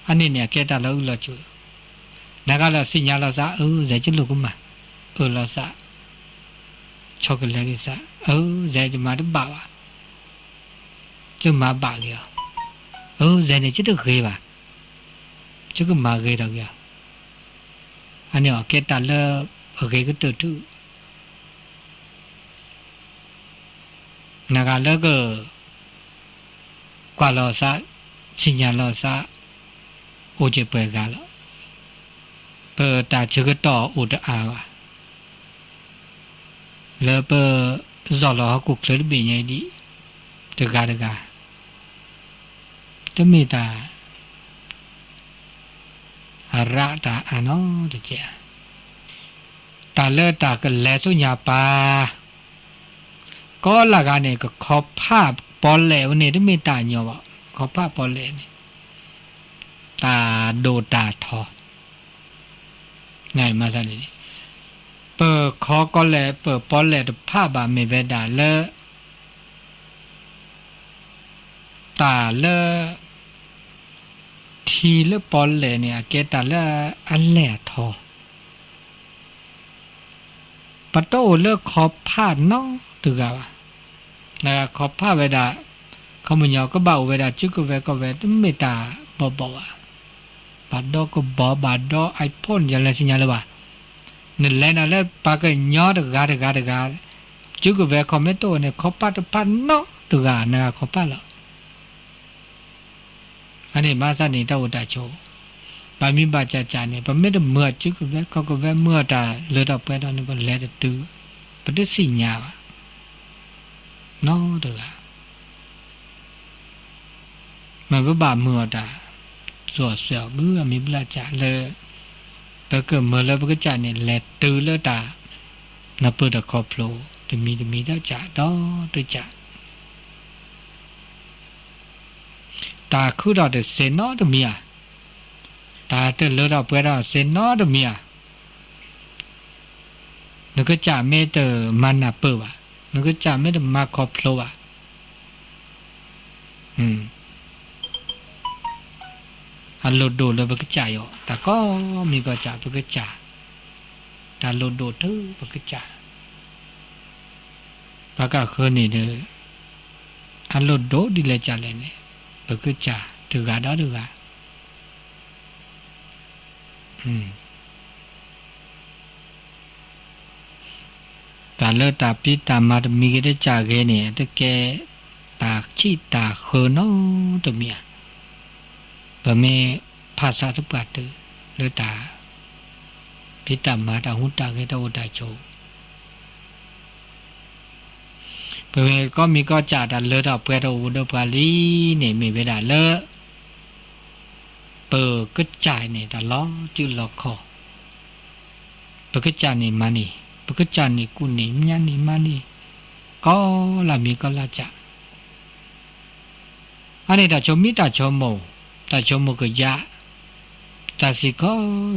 အန့ၣ်န့ၣ် အကဲတၢ်လီၤအုၣ်လီၤဆိး, နဂၤလၢသ့ၣ်ညါလီၤသး အၢ ယဲယလိၣ်ကမၣ်, အၢလီၤသး, ဆီကလဲၤက့ၤသး, အၢ ယဲယမၤတဘၣ်ဘၣ်, ယမၤဘၣ်ဂ့ၤအီၤ, အၢ ယဲန့ၣ် ယတဂ့ၤဘၣ်, ယကမၤဂ့ၤထီၣ်က့ၤအီၤ, အန့ၣ်အကဲတၢ်လၢအဂ့ၤကတၢၢ်ထူၣ် နဂၤလၢက ကွၢ်လီၤသး, သ့ၣ်ညါလီၤသး, အိၣ်က့ၤပှဲၤဂၤလီၤ. ပတၢ်ဆၢကတီၢ်အိၣ်တအါဘၣ်. လၢပ ယီၢ်လီၤဟီၣ်ခိၣ်ချၢတဘ့ၣ်ညါဒံး, တဂၤတဂၤ, တမ့ၢ်တၢ် အရၣ်တၢ်အါနီတကဲးဧါ. တၢ်လၢတၢ်ကလဲၤဆူညါပၢ်, ကီလၢဂၤန့ၣ် ကခီဖၣ်ပီလဲၣ်ဝဲန့ၣ် တမ့ၢ်တၢ်ညီဘၣ်. ခီဖၣ်ပီလဲၣ်န့ၣ် တၢ်ဒိၣ်တၢ်ထီ မၤသးန့ၣ်, ပခီကီလဲၣ် ပပီလဲၣ်တဖၣ်ဘၣ် မ့ၢ်ဝဲဒၣ်လၢ တၢ်လၢ ထံလၢပီလဲၣ်န့ၣ် အကဲတၢ်လၢအလဲၢ်အထီ, ပတအိၣ်လၢခီဖၣ်နီတဂၤဘၣ်. ခီဖၣ်ဝဲဒၣ် ခီပညီကဘၣ်အိၣ်ဝဲဒၣ် စုကဝဲၤကီၢ်ဝဲၤ တမ့ၢ်တၢ်ဘီဘီဘၣ်. ဘၣ်ဒီးကဘီ ဘၣ်ဒီး iPhone ယလဲၤသ့ၣ်ညါလၢၤဘၣ်. နလဲၤနၤလၢပှၤကညီတဂၤတဂၤတဂၤ, စုကဝဲၤခီၣ်မဲတအိၣ်န့ၣ် ခီၣ်ပၢ်တဖၣ်နီတဂၤ နဂၤခီၣ်ပၢ်လီၤ. အန့ၣ်မၤသးန့ၣ် တၢ်အိၣ်တၢ်ဆိး, ဘၣ်မံဘၣ်စးစးန့ၣ် ပမ့ၢ်တမုာ်အစုကဝဲၤ ခီၣ်ကဝဲၤမုာ်အီၤတၢ်လၢထီၣ်ပှဲၤထီၣ်န့ၣ် ပလဲၤတတုၤ, ပတသ့ၣ်ညါဘၣ် နီတဂၤ မ့ၢ်ပဘၣ်မုာ်အီၤတၢ် စိၤအစၢၤအဘုအမံၤဘျၣ်စးလၢ ပကမၢလၢပကစၢ်န့ၣ် လဲၤတုၤလၢတၢ် နၢ်ပၢၢ်တၢ်ခီဖျိ တမံၤတမံၤဒီးစးဒီးတစး, တၢ်ခုထီၣ်တစဲးနီတမံၤဧါ, တၢ်တလၢထီၣ်ပှဲၤထီၣ်စဲးနီတမံၤဧါ. နကစၢ်မ့ၢ်တမၤနၢ်ပၢၢ်ဘၣ်, နကစၢ်မ့ၢ်တမၤခီဖျိဘၣ်, အလိၣ်ဒိၣ်လၢပကစၢ်အံၤ, တၢ်ကိးမံၤကိးစးပကစၢ်, တၢ်လိၣ်ဒိၣ်တုၤပကစၢ်, ပကဃၢၤန့ၣ်ဒီး အလိၣ်ဒိၣ်ဒ်လဲၣ်ကလဲၣ်န့ၣ် ပကစၢ်တဂၤဒီးတဂၤ တၢ်လၢတၢ်ဖံးတၢ်မၤတမံၤဂ့ၤတစးဂ့ၤန့ၣ် အတကဲတၢ်ဆံၣ်တၢ်ဃၢၤနီတမံၤဧါ. ပမ့ၢ်ဖးဆးသပှၢ်တၢၢ်လၢတၢ်ဖံးတၢ်မၤတၢ်ဟူးတၢ်ဂဲၤတၢ်အိၣ်တၢ်ဆိး ပမ့ၢ်ကိးမံၤကိးစးတၢ်လၢထီၣ်ပှဲၤထီၣ်အိၣ်ဒီးပှၤလံန့ၣ် မ့ၢ်ဝဲဒၣ်လၢ ပကစၢ်န့ၣ်တၢ်လီၤစုလီၤခီၣ်, ပကစၢ်န့ၣ်မၤန့ၢ်, ပကစၢ်န့ၣ်ကူၣ်န့ၢ်မၠါန့ၢ်မၤန့ၢ်, ကီလၢမံၤကီလၢစး အန့ၣ်တၢ်ဆိမိၣ်တၢ်ဆိမိၣ်, တၢ်ဆိမိၣ်ကယၢ်, တၢ်စံၣ်ခီ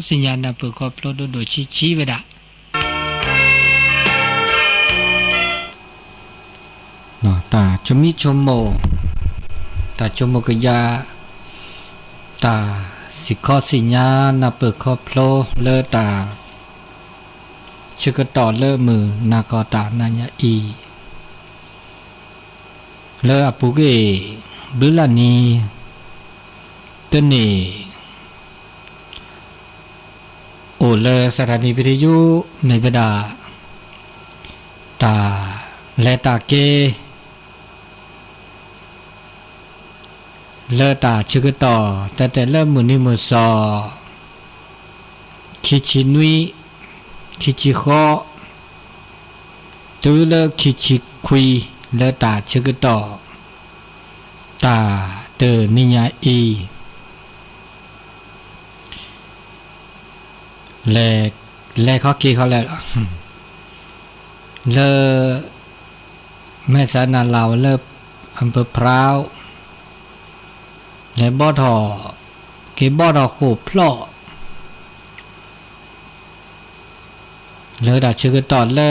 စံၣ်ညါနၢ်ပၢၢ်ခီဖျိဒိၣ်ဒိၣ်ဆံးဆံးဝဲဒၣ် တၢ်ဆိမိၣ်ဆိမိၣ်, တၢ်ဆိမိၣ်ကယၢ်, တၢ်စံၣ်ခီစံၣ်ညါနၢ်ပၢၢ်ခီဖျိလၢတၢ် ဆၢကတီၢ်လၢမုၢ်နၤခီတၢ်နၤညါအံၤ လၢအပူၤကွံာ် ဘျုးလၢနံၤ တန့ၢ် အိၣ်လၢ စထၣ်နံၣ် ပထံယိ မ့ၢ်ဝဲဒၣ် တၢ်လဲၤတၢ်က့ၤ လၢတၢ်ဆၢကတီၢ် တဲတဲလၢမုၢ်နံၤမုၢ်သီ ခံဆံနွံ ခံဆံဃိး တုၤလၢခံဆံခွံ လၢတၢ်ဆၢကတီၢ် တၢ်တနံၤညါအံၤ လဲၤ လဲၤခီက့ၤခီလဲၣ်လီၤ လၢ မဲၢ်စးနၤလၤဝဲလၢ အၣ်ဖၢၣ်ဖရၣ် လဲၤဘီၣ်ထီၣ် က့ၤဘီၣ်ထီၣ်ဃိၣ်ဖျီၣ် လၢတၢ်ဆၢကတီၢ်လၢ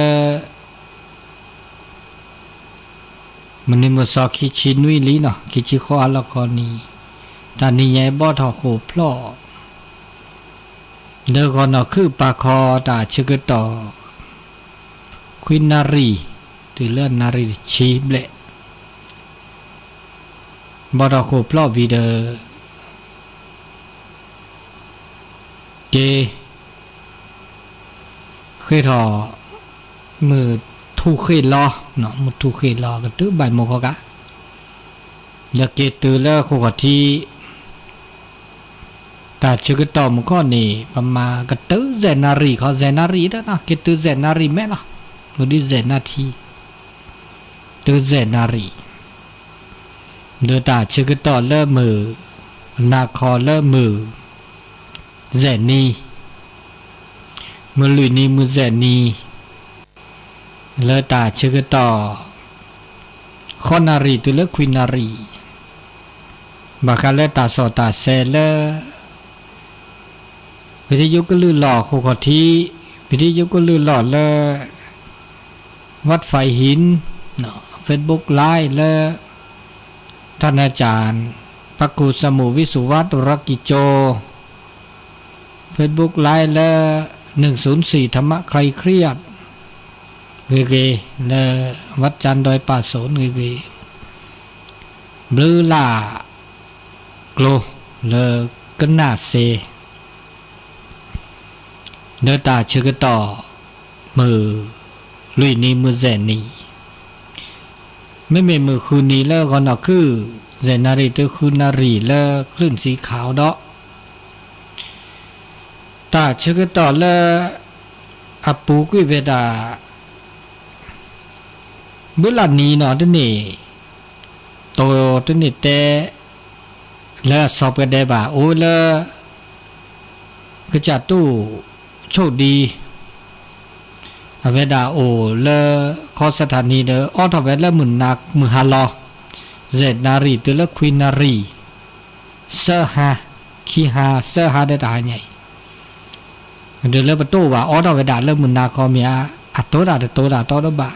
မုၢ်နံၤမုၢ်သီခံဆံနွံလံနီၤ ခံဆံဃိးအလီၢ်ခီနံၤ တၢ်နံၤညါအံၤဘီၣ်ထီၣ်ဃိၣ်ဖျီၣ် လၢဂီၤနီၢ်ခုၣ်ပာ်ခီတၢ်ဆၢကတီၢ် ခွံနၣ်ရံၣ် တုၤလၢနၣ်ရံၣ်တဆံဘျဲၣ် ဘီၣ်ထီၣ်ဃိၣ်ဖျီၣ်ဝံၤဒီး က့ၤ ဃ့ထီၣ် မုၢ်ထူၣ်ဃ့ၢ်လီၤ မုၢ်ထူၣ်ဃ့ၢ်လီၤကတုၤဘၣ်မိၢ်ဃီကါ ဒီးက့ၤတုၤလၢဃိၣ်ခီၣ်ထံး တၢ်ဆၢကတီၢ်မုၢ်ခီၣ်န့ၣ် ပမၤကတုၤစဲးနၣ်ရံၣ်ခီ စဲးနၣ်ရံၣ်တနီၤ က့ၤတုၤစဲးနၣ်ရံၣ်မဲာ်လီၤ မုၢ်ဒ်စဲးနၣ်ထံ တုၤစဲးနၣ်ရံၣ် ဒီးတၢ်ဆၢကတီၢ်လၢမုၢ် နၤခီလၢမုၢ် စဲးနံၤ မုၢ်လွံၢ်နံၤမုၢ်စဲးနံၤ လၢတၢ်ဆၢကတီၢ် ဃိးနၣ်ရံၣ်တုၤလၢခွံနၣ်ရံၣ် ဘၣ်ဃးလၢတၢ်စီၣ်တၢ်ဆဲးလၢ ဝံၤဒံယိကလုၢ်လီၢ်ဃိၣ်ခီၣ်ထံး ဝံၤဒံယိကလုၢ်လီၢ်လၢ ဝးဖဲဟံၣ် Facebook Live လၢ ထၢနၢကၠၣ် ပၢ်ကူၣ်စၢ်မိၣ်ဝံစူၤဝါတရၢကံၣ်ကၠိ Facebook Live လၢ နုၢ်စူၣ်စံၣ် ထမးခရံခရံယၣ် ဂ့ၤဂ့ၤ လၢ ဝးကၠၣ်ဒွဲၣ်ပာ်စိၣ်ဂ့ၤဂ့ၤ ဘျုးလၢ် ကျိ လၢကနၣ်စ့ လၢတၢ်ဆၢကတီၢ် မုၢ်လွံၢ်နံၤမုၢ်ယဲၢ်နံၤ, မ့မ့ၢ်မုၢ်ဃုနံၤလၢဂီၤနီၢ်ခုၣ် ယဲၢ်နၣ်ရံၣ်တုဃုနၣ်ရံၣ်လၢ ကလုၢ်စံခးအီၤဒီး တၢ်ဆၢကတီၢ်လၢ အပူၤကွံာ်ဝဲဒၣ် ဘုလၢ်နံၤနီၤ တန့ၢ် တိၤတန့ၢ်တဲ လၢအစီၤပှၤဒဲးဘၣ် အိၣ်လၢ ကစၢ်တူၣ်ဆိၣ်ဒံ အဝဲဒၣ်အိၣ်လၢ ခီစထၣ်နံၤဒီး အိးထီၣ်ဝဲလၢမုၢ်နၤမုၢ်ဟါလီၤ ယဲၢ်နၣ်ရံၣ်တုၤလၢခွံနၣ်ရံၣ် သၢဟါ, ခံဟါ သၢဟါဒီးတဟါညါအံၤ ဒီးလၢပတိၢ်ဘၣ် အိးထီၣ်ဝဲဒၣ်လၢမုၢ်နၤခီမ့ၢ်ဧါ, အတိၢ်တၢ်တတိၢ်တၢ်တီတဘၣ်,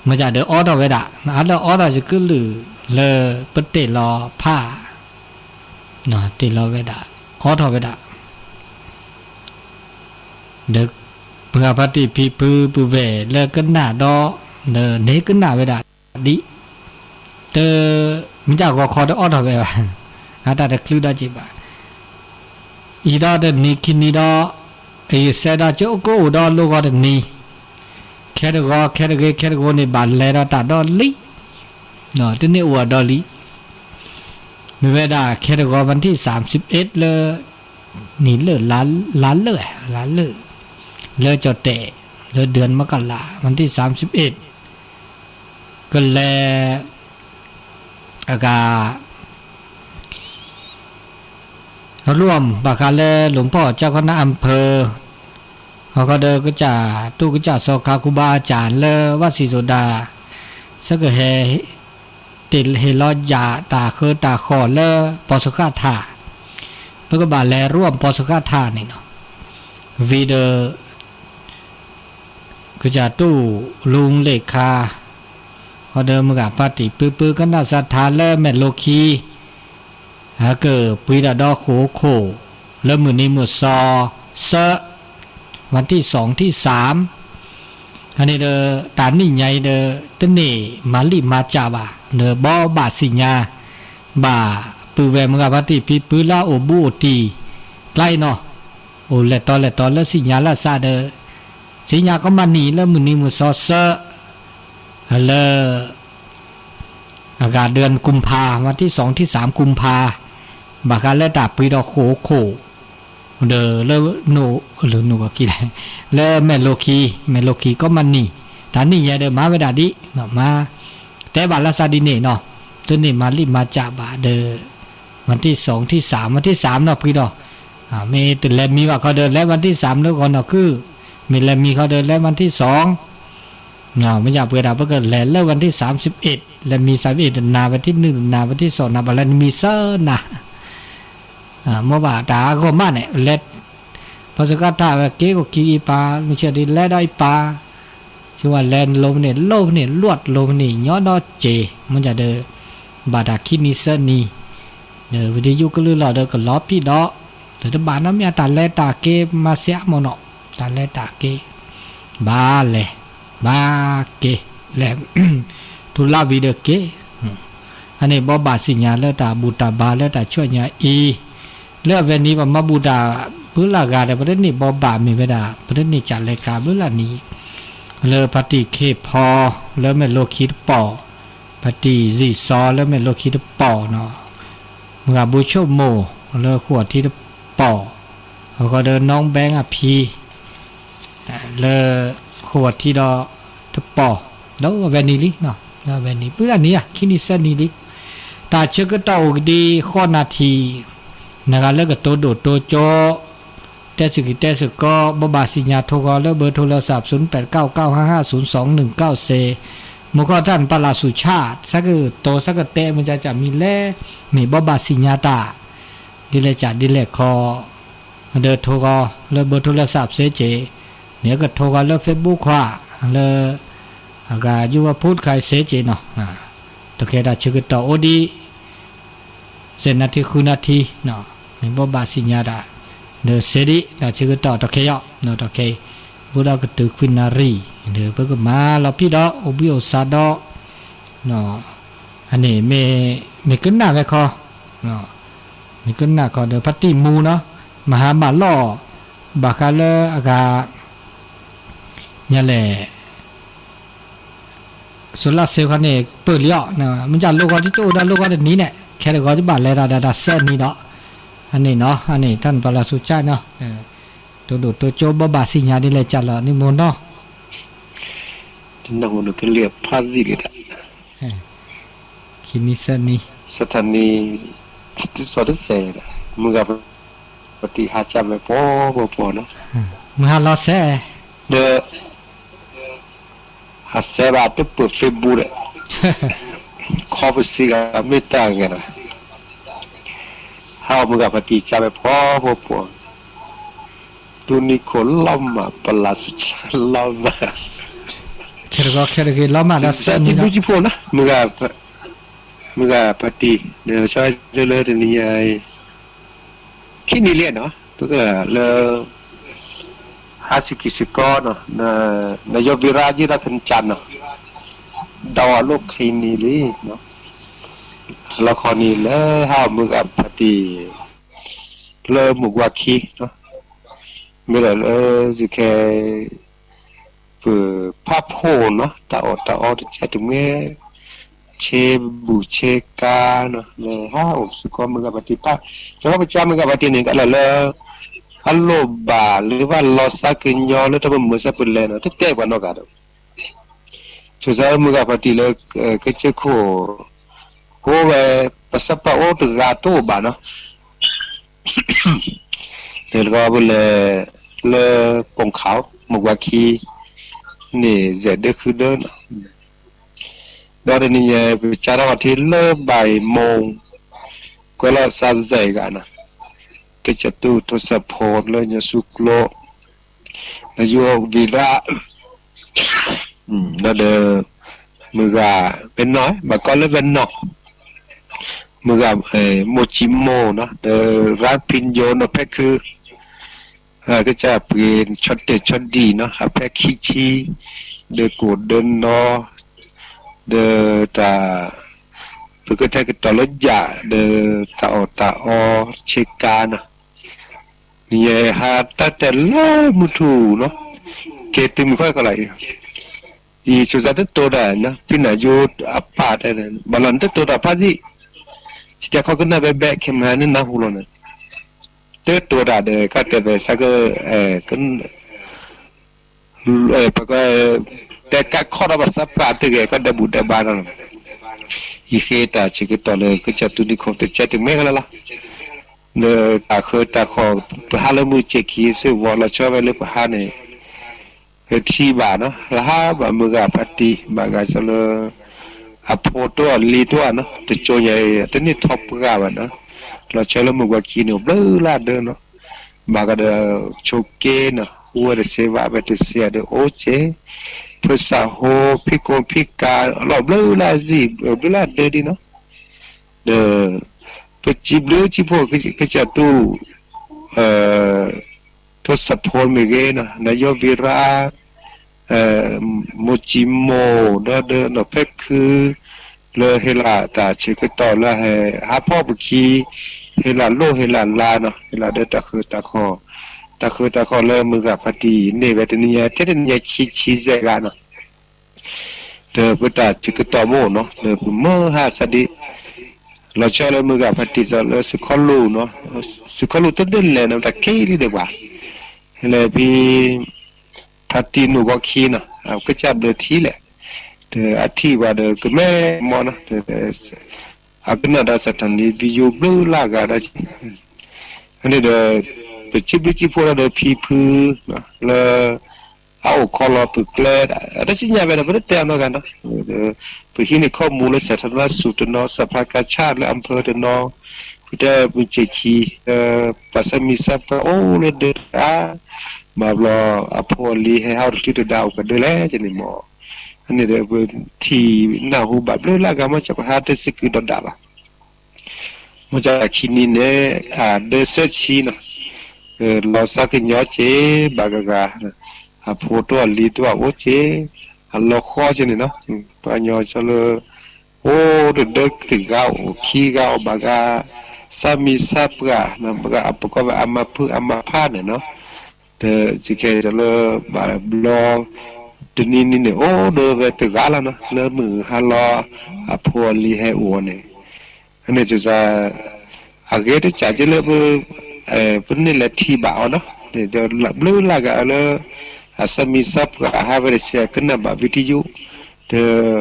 မ့ၢ်ဒ်ဒီးအိးထီၣ်ဝဲဒၣ် အါလၢအိးထီၣ်ယကလုၢ်လၢပတ့ၢ်လီၤဖး, တ့ၢ်လီၤဝဲဒၣ်, အိးထီၣ်ဝဲဒၣ် ဒီး ပှၤဖါတံၢ်ဖံဖုပုၢ်ဝဲၢ်လၢကနၣ်ဒီး န့ၣ်ကနၣ်ဝဲဒၣ်ဒ် တ မ့ၢ်တၢ်ဂီၤခီဒီးအိးထီၣ်ဝဲဘၣ်, အတၢ်တချုးဒီးက့ၤဘၣ်, အံၤဒီးတနံၤခံနံၤဒီး အံၤစဲဒီးကအိၣ်ကအိၣ်ဒီးလိၣ်ဂီၤတနံၤ, ခဲတဂီၤ ခဲတဂ့ၤ ခဲတဂီၤန့ၣ် ဘၣ်လဲၤဒီးတၢ်ဒီလံ, တန့ၢ်အိၣ်အဒီလံ, မ့ၢ်ဝဲဒၣ်ခဲတဂီၤ วันที่สามสิบเอ็ด လၢ နံၤလၢၢ် လါလၢၢ် လါလၢၢ် လၢကၠီၣ်တဲာ် လၢ เดือนมกรา วันที่สามสิบเอ็ด ကလဲၤ အဂၤ ร่วม ဘၣ်ဃးလၢ หลวงพ่อเจ้าคณะอำเภอ အဃိဒီးကစၢ်တူၢ်ကစၢ်စီၤခါ ครูบาอาจารย์ လၢ วัดศรีโสดา ဆၢကဟဲ တ့ၢ်ဟ့ၣ်လီၤယၣ်တၢ်ဃၢတၢ်ဃီၣ်လၢ ပီၣ်စဃၣ်ထၣ်, ပကဘၣ်လဲၤ ร่วม ပီၣ်စဃၣ်ထၣ်န့ၣ်လီၤ, ဝံၤဒီး ကစၢ်တူၢ်လူၤလ့ၣ်ခါ ဃိဒီးမုၢ်ဂၤဖါတံၢ်ဖုဖုကနၣ်စးထါလၢမဲာ်လိခံ အကပှ့ၤတၢ်ဒီးဃိာ်ခိၣ် လၢမုၢ်နံၤမုၢ်သီ သၢ วันที่สอง ที่สาม န့ၣ်ဒီး တၢ်နံၣ်ညါအံၤဒီး တန့ၢ်မၤလံာ်မၤစၢ်ဘၣ် ဒီးဘီဘၣ်စံၣ်ညါ ဘၣ်ပုၢ်ဝဲၢ်မုၢ်ဂၤဖါတံၢ်ဖံဖုလၢအအိၣ်ဘူးအိၣ်တံၢ် ကျါအံၤနီၤ အိၣ်လဲၣ်တီလဲၣ်တီလၢစံၣ်ညါလၢအစးဒီး စံၣ်ညါကီမးနံၣ်လၢမုၢ်နံၤမုၢ်သီသၢ လၢ အဂၤ เดือนกุมภา วันที่สอง ที่สาม กุมภา ဘၣ်ဃးလၢတၢ်ပှ့ၤဒီးဃိာ်ခိၣ် ဒီးလၢ နိၣ် လၢနိၣ်ဂီၤခံလဲၣ် လၢမဲာ်လိခံ မဲာ်လိခံကီမးနံၣ် တၢ်နံၣ်ညါဒီးမၤဝဲဒၣ်ဒ် မၤ တဲဘၣ်လၢစးဒ်န့ၣ်နီၤ တန့ၢ်မၤလံာ်မၤစၢ်ဘၣ်ဒီး วันที่สอง ที่สาม วันที่สาม နီၤပှ့ၤဒီး မ့ၢ်တလဲၤမံဘၣ်ခီဒီး လဲၤ วันที่สาม လၢဂီၤနီၢ်ခုၣ် မ့ၢ်လဲၤမံခီဒီး လဲၤ วันที่สอง မ့ၢ်ယပှဲၤဒၣ် ပကလဲၤလၢ วันที่สามสิบเอ็ด လဲၤမံ สามสิบเอ็ด တနၤ วันที่หนึ่ง တနၤ วันที่สอง နၤ ပလဲၤနမံဆၢနၤ မိၢ်ဘၣ်တၢ်အဂီၢ်မးန့ၣ် လဲၤ ပီၣ်စကထၣ်ဝဲက့ၤကီၢ်ခံအံၤပၢ် မုၢ်ဆ့ၣ်ဒ်လဲၤဒီးအံၤပၢ် ဆိဝဲလဲၤလိၤမန့ၣ် လိၤမန့ၣ် လွတ်လိၤမန့ၣ် ညီဒီးစ့ၢ် မ့ၢ်ဒ်ဒီး ဘၣ်တၢ်ခံနံၤသၢနံၤ ဒီးဝံၤဒီးယိၣ်ကလုၢ်လီၤဒီးကလီၤပံာ်ဒီး ဒီးတဘၣ်နီတမံၤအတၢ်လဲၤတၢ်က့ၤမၤစှၤမၢ်နီၤ တၢ်လဲၤတၢ်က့ၤ ဘၣ်လဲၤ ဘၣ်က့ၤ လဲၤ ထူလၢ်ဝံၤဒီးက့ၤ အန့ၣ်ဘီဘၣ်စံၣ်ညါလၢတၢ်ဘူၣ်တၢ်ဘါလၢတၢ်ဆူညါအံၤ လၢအဝဲန့ၣ် ပမၤဘူၣ်တၢ်ဘုလၢ်ဂၤဒီး ပတန့ၢ်ဘီဘၣ်မ့ၢ်ဝဲဒၣ် ပတန့ၢ်ကၢ်လဲၤကၤဘုလၢ်နံၤ လၢဖါတံၢ်ခ့ၣ်ဖီ လၢမဲာ်လိခံတပီၢ် ဖါတံၢ်စံၣ်စီ လၢမဲာ်လိခံတပီၢ်နီၤ မုၢ်ဂၤဘိဆိကမိၣ် လၢဃိာ်ထံတပီၢ် အဃိဒီး น้องแบงค์ အဖံ လၢဃိာ်ထံဒီးတပီၢ် ဒီးအဝဲန့ၣ်လံ အဝဲန့ၣ် ဘုလၢ်နံၤဧါ ခံနံၤသၢနံၤလံ တၢ်ဆၢကတီၢ်အိၣ်ကဒံဃိးနၣ်ထံၣ် နဂၤလၢကတိၤဒိၣ်တိၤကၠိ တဲစ့ၢ်ကီးတဲစ့ၢ်ကီး ဘိးဘၣ်စံၣ်ညါထိၣ်ဂီၤလၢ เบอร์โทรศัพท์ ศูนย์แปดเก้าเก้าห้าห้าศูนย์สองหนึ่งเก้า စ့ၢ် မုၢ်ခီၣ်ထၣ်နပၢ်လၢ်ဆူၣ်ဆၣ် ဆၢကတီၢ်ဆၢကတဲ မ့ၢ်ကၢ်ကၢ်မံၤလဲၣ် မ့ၢ်ဘိးဘၣ်စံၣ်ညါတၢ် ဒ်လဲၣ်ကၢ်ဒ်လဲၣ်ခီ ဒီးထိၣ်ဂီၤလၢ เบอร์โทรศัพท์ စ့ၢ်ကီး မ့ၢ်ကထိၣ်ဂီၤလၢ Facebook ခွါ လၢ အဂၤ YouTube ခွါစ့ၢ်ကီးနီၤ တကဲတၢ်ဆၢကတီၢ်အိၣ်ဒံး စဲးနၢထံဃုနၢထံ မ့ၢ်ဘိးဘၣ်စံၣ်ညါတၢ် ဒီးစ့ၢ်ဒံး တၢ်ဆၢကတီၢ်တကဲယီၤ တကဲ ဘူးဒီးကတုၤခွံနၣ်ရံၣ် ဒီးပကမၤလီၤပံာ်ဒီး အိၣ်ဘှံးအိၣ်သါဒီး အန့ၣ် မ့ၢ်ကနၣ်ဝဲခီ မ့ၢ်ကနၣ်ခီဒီး ဖါတံၢ်မူနီၤ မဟါမၢလီၢ် ဘၣ်ဃးလၢအဂၤ ညါလဲၣ် စိၤလၢ်စ့ခီန့ၣ် ပၢၢ်လံအီၤ, မ့ၢ်ကလိၣ်ဂီၤတကၠိၣ်ဒီးလိၣ်ဂီၤတနံၤန့ၣ် ခဲတဂီၤကဘၣ်လဲၤတၢ်ဒီးတၢ်စဲနံၤဒီး, အန့ၣ်နီၤ အန့ၣ် တၢ်နပာ်လီၤဆူကၠၢ်နီၤ, တိၢ်ဒိၣ်တိၢ်ကၠိဘီဘၣ်စံၣ်ညါဒ်လဲၣ်ကၢ်လီၤ န့ၣ်မိၢ်နီၤ တနၢ်ဟူဒီးကလံၤဖးစံၣ်လံဒၣ်, ခံနံၣ်ဆၢနံၣ်, စထနံၤ, တစီတစဲး, မုၢ်ဂၤပတံၤဟးကၢ်ဝဲဖီဖီဖီနီၤ, မုၢ်ဟါလီၤစဲး, ဒီး အစဲးဘၣ်တပၢၢ် Facebook ဒီး, ခီပစံးဂၤ မ့ၢ်တၢ်ဂ့ၤနီၤ, ဟးအီၣ်မုၢ်ဂၤဖါတံၢ်ကၢ်ဝဲဖီဖီဖီ, တူၢ်နံၤခိၣ်လီၤမၢ် ပလၢ်စူၤဆၢလီၤမၢ်, ခဲတဂီၤခဲတဂ့ၤလီၤမၢ်ဒီးစဲးနံၤဒီး, ဘုကံဖိနီၤ, မုၢ်ဂၤဖါတံၢ် ဒီးဆီဝဲလၢတနံၤညါအံၤ ခံနံၤလံနီၤ, ပကလၢ ဟါစံကံစ့ၢ်ကီးနီၤ, နယီၢ်ဘံရါယ့ၢ်တၢ်ဖဲနကၢ်နီၤ, ဒီးအလိၣ်ခံနံၤလံ, လီခီနံၤလၢဟးအီၣ်မုၢ်ဂၤဖါတံၢ် လၢမုၢ်ကွၢ်ခံ, မ့ၢ်ဒီးလၢစခဲ ပဖးဖှိၣ်နီၤ တၢ်အီၣ်တၢ်အီတကဲတမှဲ ဆ့ဘူးဆ့ကါနီၤ လၢဟးအိၣ်စ့ၢ်ကီးမုၢ်ဂၤဖါတံၢ်ဖး, စ့ၢ်ကီးပကၢ်မုၢ်ဂၤဖါတံၢ်န့ၣ် ကလၢာ်လၢ အလိၣ်ဘၣ်လၢဘၣ်လီၤစၢ်ကညီလၢတၢ်ပမုာ်စၢ်ပလဲၤနီၤ တတဲပှၤနီတဂၤဒီး ဆိစါမုၢ်ဂၤဖါတံၢ်လၢ ကစၢၢ်ခိၣ် အိၣ်ဝဲ ပစၢ်ပၢ်အိၣ်တဂၤတအိၣ်ဘၣ်နီၤ ဒီးတကီးပလဲၤလၢ ပိာ်ခၢ် မုၢ်ကွၢ်ခံ န့ၣ်စဲးဒၢခုဒၢနီၤ, ဒီးတနံၤညါ ပကၢ်ထီၣ်ထံလၢဘၣ်အံၤမိၢ် ကွဲးလီၤစါစဲးဂၤနီၤ, ကစၢၢ်သူၣ်ထိးစၢးဖိလၢညါဆူကျိ နယိၣ်ဝံၤရၣ် ဒီး မုၢ်ဂၤ ဝဲနီၢ် ဘၣ်ကီလၢဝဲနီၢ် မုၢ်ဂၤ မိၢ်စံမိၢ်နီၤ ဒီး ရၢဖံညိနီၤ ဖဲခု ကစၢ်ပှ့ၤဆီတဲာ်ဆီဒံၣ်နီၤ အဖဲခံဆံ ဒီးကိၣ်ဒီးနီၤ ဒီးတၢ် ပကထဲကတီၤလၢယၤ ဒီးတၢ်အီၣ်တၢ်အီဆ့ကၤနီၤ နယဟးတၢ်တဲလၢမုၢ်ထူၣ်နီၤ က့ၤတုၤမုၢ်ခီၣ်ကီၢ်လီၤအံၤ ယဆိစါတတိၤတၢ် ဖံနၤယိအပၢ်တဲ ဘၣ်လီၤနတတိၤတၢ်ဖးစံၣ် စံၣ်တဲၤခီကနၣ်ဘဲဘဲ ခဲမုၢ်ဟါန့ၣ်နၢ်ဟူလီၤန့ၣ် တတိၤတၢ်ဒီး ကတၢၢ်ဖဲစးက ပက တဲကးခီၣ်ဒီးပစၢ်ပှၢ်တဂ့ၤ ကီၢ်ဒဲးဘူးဒဲးဘါနီၤ ယဃ့တၢ်ဆၢကတီၢ်လၢကစၢၢ်သူၣ်နံၤခိၣ်တကဲတမှဲလၢ်လီၤ လၢတၢ်ဃၢတၢ်ဃီၣ် ပဟးလၢမုၢ်စဲးခံစ့ၢ်ဝီ လီၤဆီဝဲလၢပဟးန့ၣ် ထံဘၣ်နီၤ လၢဟးဘၣ်မုၢ်ဂၤဖါတံၢ် ဘၣ်ဂၤစၢၤလၢ အဖိတိၢ်အလံၤတိၢ်နီၤ တကၠိညါအံၤ တန့ၢ်ထီၣ်ပှၢ်ဘၣ်နီၤ လီၤဆီလၢမုၢ်ကွၢ်ခံန့ၣ် ဘျုးလၢဒၢနီၤ ဘၣ်ကဒီး ဆိးက့နီၤ ဟူဝဲတစ့ဘၣ် ဝဲတစ့ဒီးအိၣ်စ့ ဖုစးဟိ ဖံကိဖံကၤ လီၤဘျုးလၢအစံၣ် ဘျုးလၢအဒၢဒ်နီၤ ဒီး ပစံးဘျုးစံးဖှိၣ်ကစၢ်သူၣ် ထိးစးဖိမ့ၢ်ဂ့ၤနီၤ နယီၢ်ဝံၤရၣ် မိၢ်စံမိၢ် ဒီးဒီးနီၢ်ဖဲခု လၢဟ့ၣ်လီၤတၢ်ဆၢကတီၢ်လၢဟဲ ဟးဖီၣ်ပခံ ဟ့ၣ်လီၤလိၣ်ဟ့ၣ်လီၤလါနီၤ ဟ့ၣ်လီၤဒီးတၢ်ဃၢတၢ်ဃီၣ် တၢ်ဃၢတၢ်ဃီၣ်လၢမုၢ်ဂၤဖါတံၢ်န့ၢ်ဝဲတနံၤညါ ထဲတနံၤညါခံဆံစဲးဂၤနီၤ ဒီးပတၢ်ဆၢကတီၢ်မ့ၢ်နီၤ ဒီးပမၢဟးစးဒံး လီၤဆီလၢမုၢ်ဂၤဖါတံၢ်စးလၢသုးခီလူၢ်နီၤ သုးခီလူၢ်တဒၢလဲၣ်နီၤ တၢ်ခဲအံၤလံဒီးပှၤ ဟဲလၢဖံ ဖါတံၢ်နူၢ်ဂီၤခံနီၤ အကစၢ်ဘျၢထံလဲၣ် ဒီးအထံၣ်ပှၤဒီးကမဲမီနီၤ အကနၣ်ဒီးစးထီၣ်န့ၣ် ပယိၤဘျုးလၢဂၤဒီး အန့ၣ်ဒီး ပစံးဘျုးစံးဖှိၣ်ဒီးဖံဖု လၢ အအိၣ်ခီလီၤပကျဲ တၢ်စံၣ်ညါဝဲဒီး ပတတဲအနီၢ်ဂၤနီၤ ပဟံးန့ၢ်ခီၣ်မူလၢစးထီၣ်လၢစူၢ်တနီၤ စးဖးကဆၣ်လၢအဖၢတနီၤ ပတဲမုၢ်စဲးခံ ပှၤဆၢမံၤဆၢပှၢ်အိၣ်လၢဒၢတၢ် ဘၣ်ဘျီအဖိအလံၤဟဲဟးအိၣ်တချုးတဒါအိၣ်ကဒၢလဲၣ်န့ၣ်မီၢ် အန့ၣ်ဒီးပထံၣ်နၢ်ဟူဘၣ်ဘျုးလၢဂၤမီၢ် ကပဟးတစ့ၢ်ကီးဒီးဒၣ်ဘၣ် မ့ၢ်တၢ်ခံနံၤန့ၣ် အဒၢစဲဆံနီၤ လီၤစၢ်ကညီက့ၤ ဘၣ်ဂၤဂၤ အဖိတိၢ်အလံၤတိၢ်အအိၣ်က့ၤ အလီၤဃီက့ၤန့ၣ်နီၤ ပှၤကညီကၠီလၢ အိၣ်တဒၢတဂၤအိၣ်ခံဂၤအိၣ်ဘၣ်ဂၤ ဆၢမံၤဆၢပှၢ် ပကီၢ်ဝဲအမၤဖုးအမၤဖးန့ၣ်နီၤ ဒီးစကဲလၢဘၣ်ဘျီ တနံၤနံၤန့ၣ် အိၣ်ဒီးဝဲတဂၤလီၤနီၤ လၢမုၢ်ဟါလီၤ အဖိအလံၤဟဲအိၣ်အီၤန့ၣ် အန့ၣ်စ့ၢ် အဂ့ၤတစးက့လၢ ပန့ၢ်လဲၤထံၣ်ဘၣ်အီၤနီၤ ဒီးဘျုးလၢ်ဂၤလၢ အဆၢမံၤဆၢပှၢ်ဟးဝဲတဆဲးကနၣ်ဘၣ် video ဒီး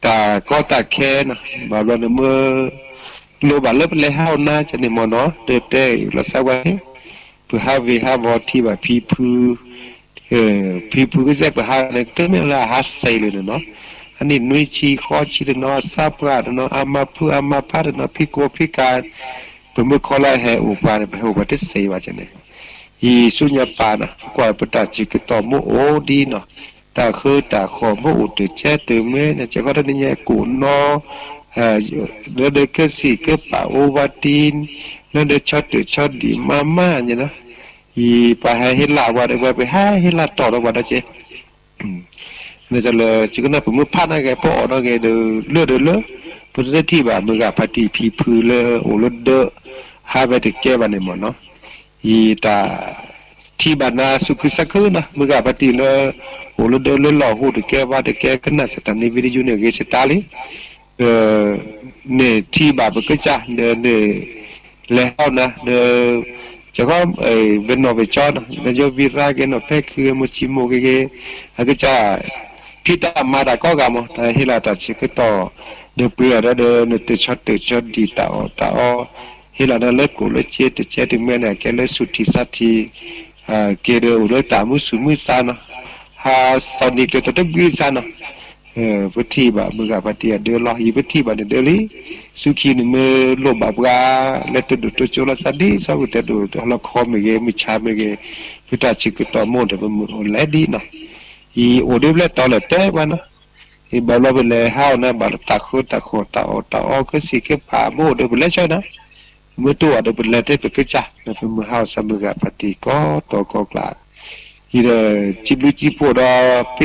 တၢ်ကီတၢ်ခဲနီၤ ဘၣ်ဘျီန့ၣ်မ့ၢ် လိၣ်ဘၣ်လၢပလဲၤဟးအိၣ်နၤကန့ၣ်မ့ၢ်နီၤ ဒီးတဲလီၤစၢ်ဝဲန့ၣ် ပဟးဝ့ၤဟးဝီၤထံၣ်ဘၣ်ဖံဖု ဖံဖုကစဲၢ်ပဟးန့ၣ် တမ့ၢ်လၢအဟးစဲးလၢၤန့ၣ်နီၤ အနံၣ်နွံဆံဃီဆံတနီၤ အဆၢပှၢ်တနီၤ အမါဖုအမါဖးတနီၤ ဖံကိၢ်ဖံကၤ ပမ့ၢ်ခီလၢဟဲအိၣ်ပှၤန့ၣ် ပဟဲအိၣ်ပှၤတစဲးဘၣ်ကန့ၣ် ယံာ်ဆူညါပၢ်နီၤ ပကွၢ်ပတၢ်ဆၢကတီၢ်မ့ၢ်အိၣ်ဒ်နီၤ တၢ်ဃၢတၢ်ဃီၤမ့ၢ်အိၣ်တစဲးတမှဲန့ၣ် ကဲဃီတနံၤညါကိးနီၤ လၢဒၢးကဲစံးကဲပာ်အိၣ်ဝါတံၢ် လၢဒၢးဆီတၢၢ်ဆီဒံးမါမါန့ၣ်နီၤ ယံာ်ပှၤဟဲဟ့ၣ်လၢ်ဝဲဒီး ဝဲပဟဲဟ့ၣ်လၢ်တီၢ်ဒီးပှၤဒီးက့ လၢ ယကနၣ်ပမ့ၢ်ဖးနာ်က့ ပအီၣ်နာ်က့ဒီး လၢဒီးလၢ ပတထံၣ်ဘၣ်မုၢ်ဂၤဖါတံၢ်ဖံဖုလၢအိၣ်လၢဒၢး ဟးဝဲတကဲဘၣ်န့ၣ်မ့ၢ်နီၤ ယတၢ်ထံၣ်ဘၣ်နၤ စူးခုစးခုနီၤ မုၢ်ဂၤဖါတံၢ်လၢ အိၣ်လၢဒၢးလၢလီၢ်ဟိတကဲဘၣ်တကဲ ကနၣ်စတၢ်န့ၣ် video န့ၣ် ဂ့ၤစတၢ်လံ ဒီး န့ၣ်ထံၣ်ဘၣ်ပကစၢ် ဒီးန့ၣ် လဲၤဟီၣ်နၤ ဒီး ကီ ဝဲနီၢ်ဝဲကၠီနီၤ နယီဝံရါက့နီၤ ဖဲခုမိၢ်ဆံမိၢ်က့က့ အကစၢ် ဖံးတၢ်မၤတၢ်ကိးဂၤမး တၢ်ဟ့ၣ်လီၤတၢ်ဆၢကတီၢ် ဒီးပှ့ၤအီၤဒီး နတၢ်ဆီတၢၢ်ဆီဒံးတၢ်အီၣ်တၢ်အီ ဟ့ၣ်လီၤနၤလၢကျိၣ်လၢစ့တစဲးတမှဲန့ၣ် ကဲလၢဆူၣ်ထံၣ်စးထံၣ် က့ၤဒီးအိၣ်လၢတၢ်မုာ်ဆူၣ်မုာ်စါနီၤ ဟးစီၤနံၤကျၢၤတဘှံးစါနီၤ ပထံၣ်ဘၣ်မုၢ်ဂၤဖါတံၢ်အဒၢးလီၤ ယပထံၣ်ဘၣ်န့ၣ်ဒၢးလံ ဆူခံန့ၣ်မ့ၢ်လိၣ်ဘၣ်ပှၤ လၢတဒိၣ်တိစၢၤလီၤသးဒ်စီၤပတဲဒိၣ် ဟီၣ်လီၤခီမ့ၢ်ဂ့ၤ မုၢ်ဆါမ့ၢ်ဂ့ၤ ပတၢ်ဆၢကတီၢ်မ့ၢ်အိၣ်ဒီးပမုၢ်အိၣ်လဲၣ်ဒ်နီၤ ယအိၣ်ဒ်ပလဲၤတီၤလဲၣ်တဲပှၤနီၤ ယဘၣ်ဘျီပလဲၤဟးအိၣ်နၤဘၣ်လၢတၢ်ဃၢတၢ်ဃီၤတၢ်အီၣ်တၢ်အီ ကစံးကဲပာ်မ့ၢ်အိၣ်ဒီးပလဲၤဆၢနၤ မ့ၢ်တအိၣ်ဒီးပလဲၤတဲပကစၢ် ဒီးပမုၢ်ဟးအိၣ်စၢ်မုၢ်ဂၤဖါတံၢ်ကိးတီၤကိးကျါ ယဒီးစံးဘျုးစံးဖှိၣ်ဒီး ဖဲ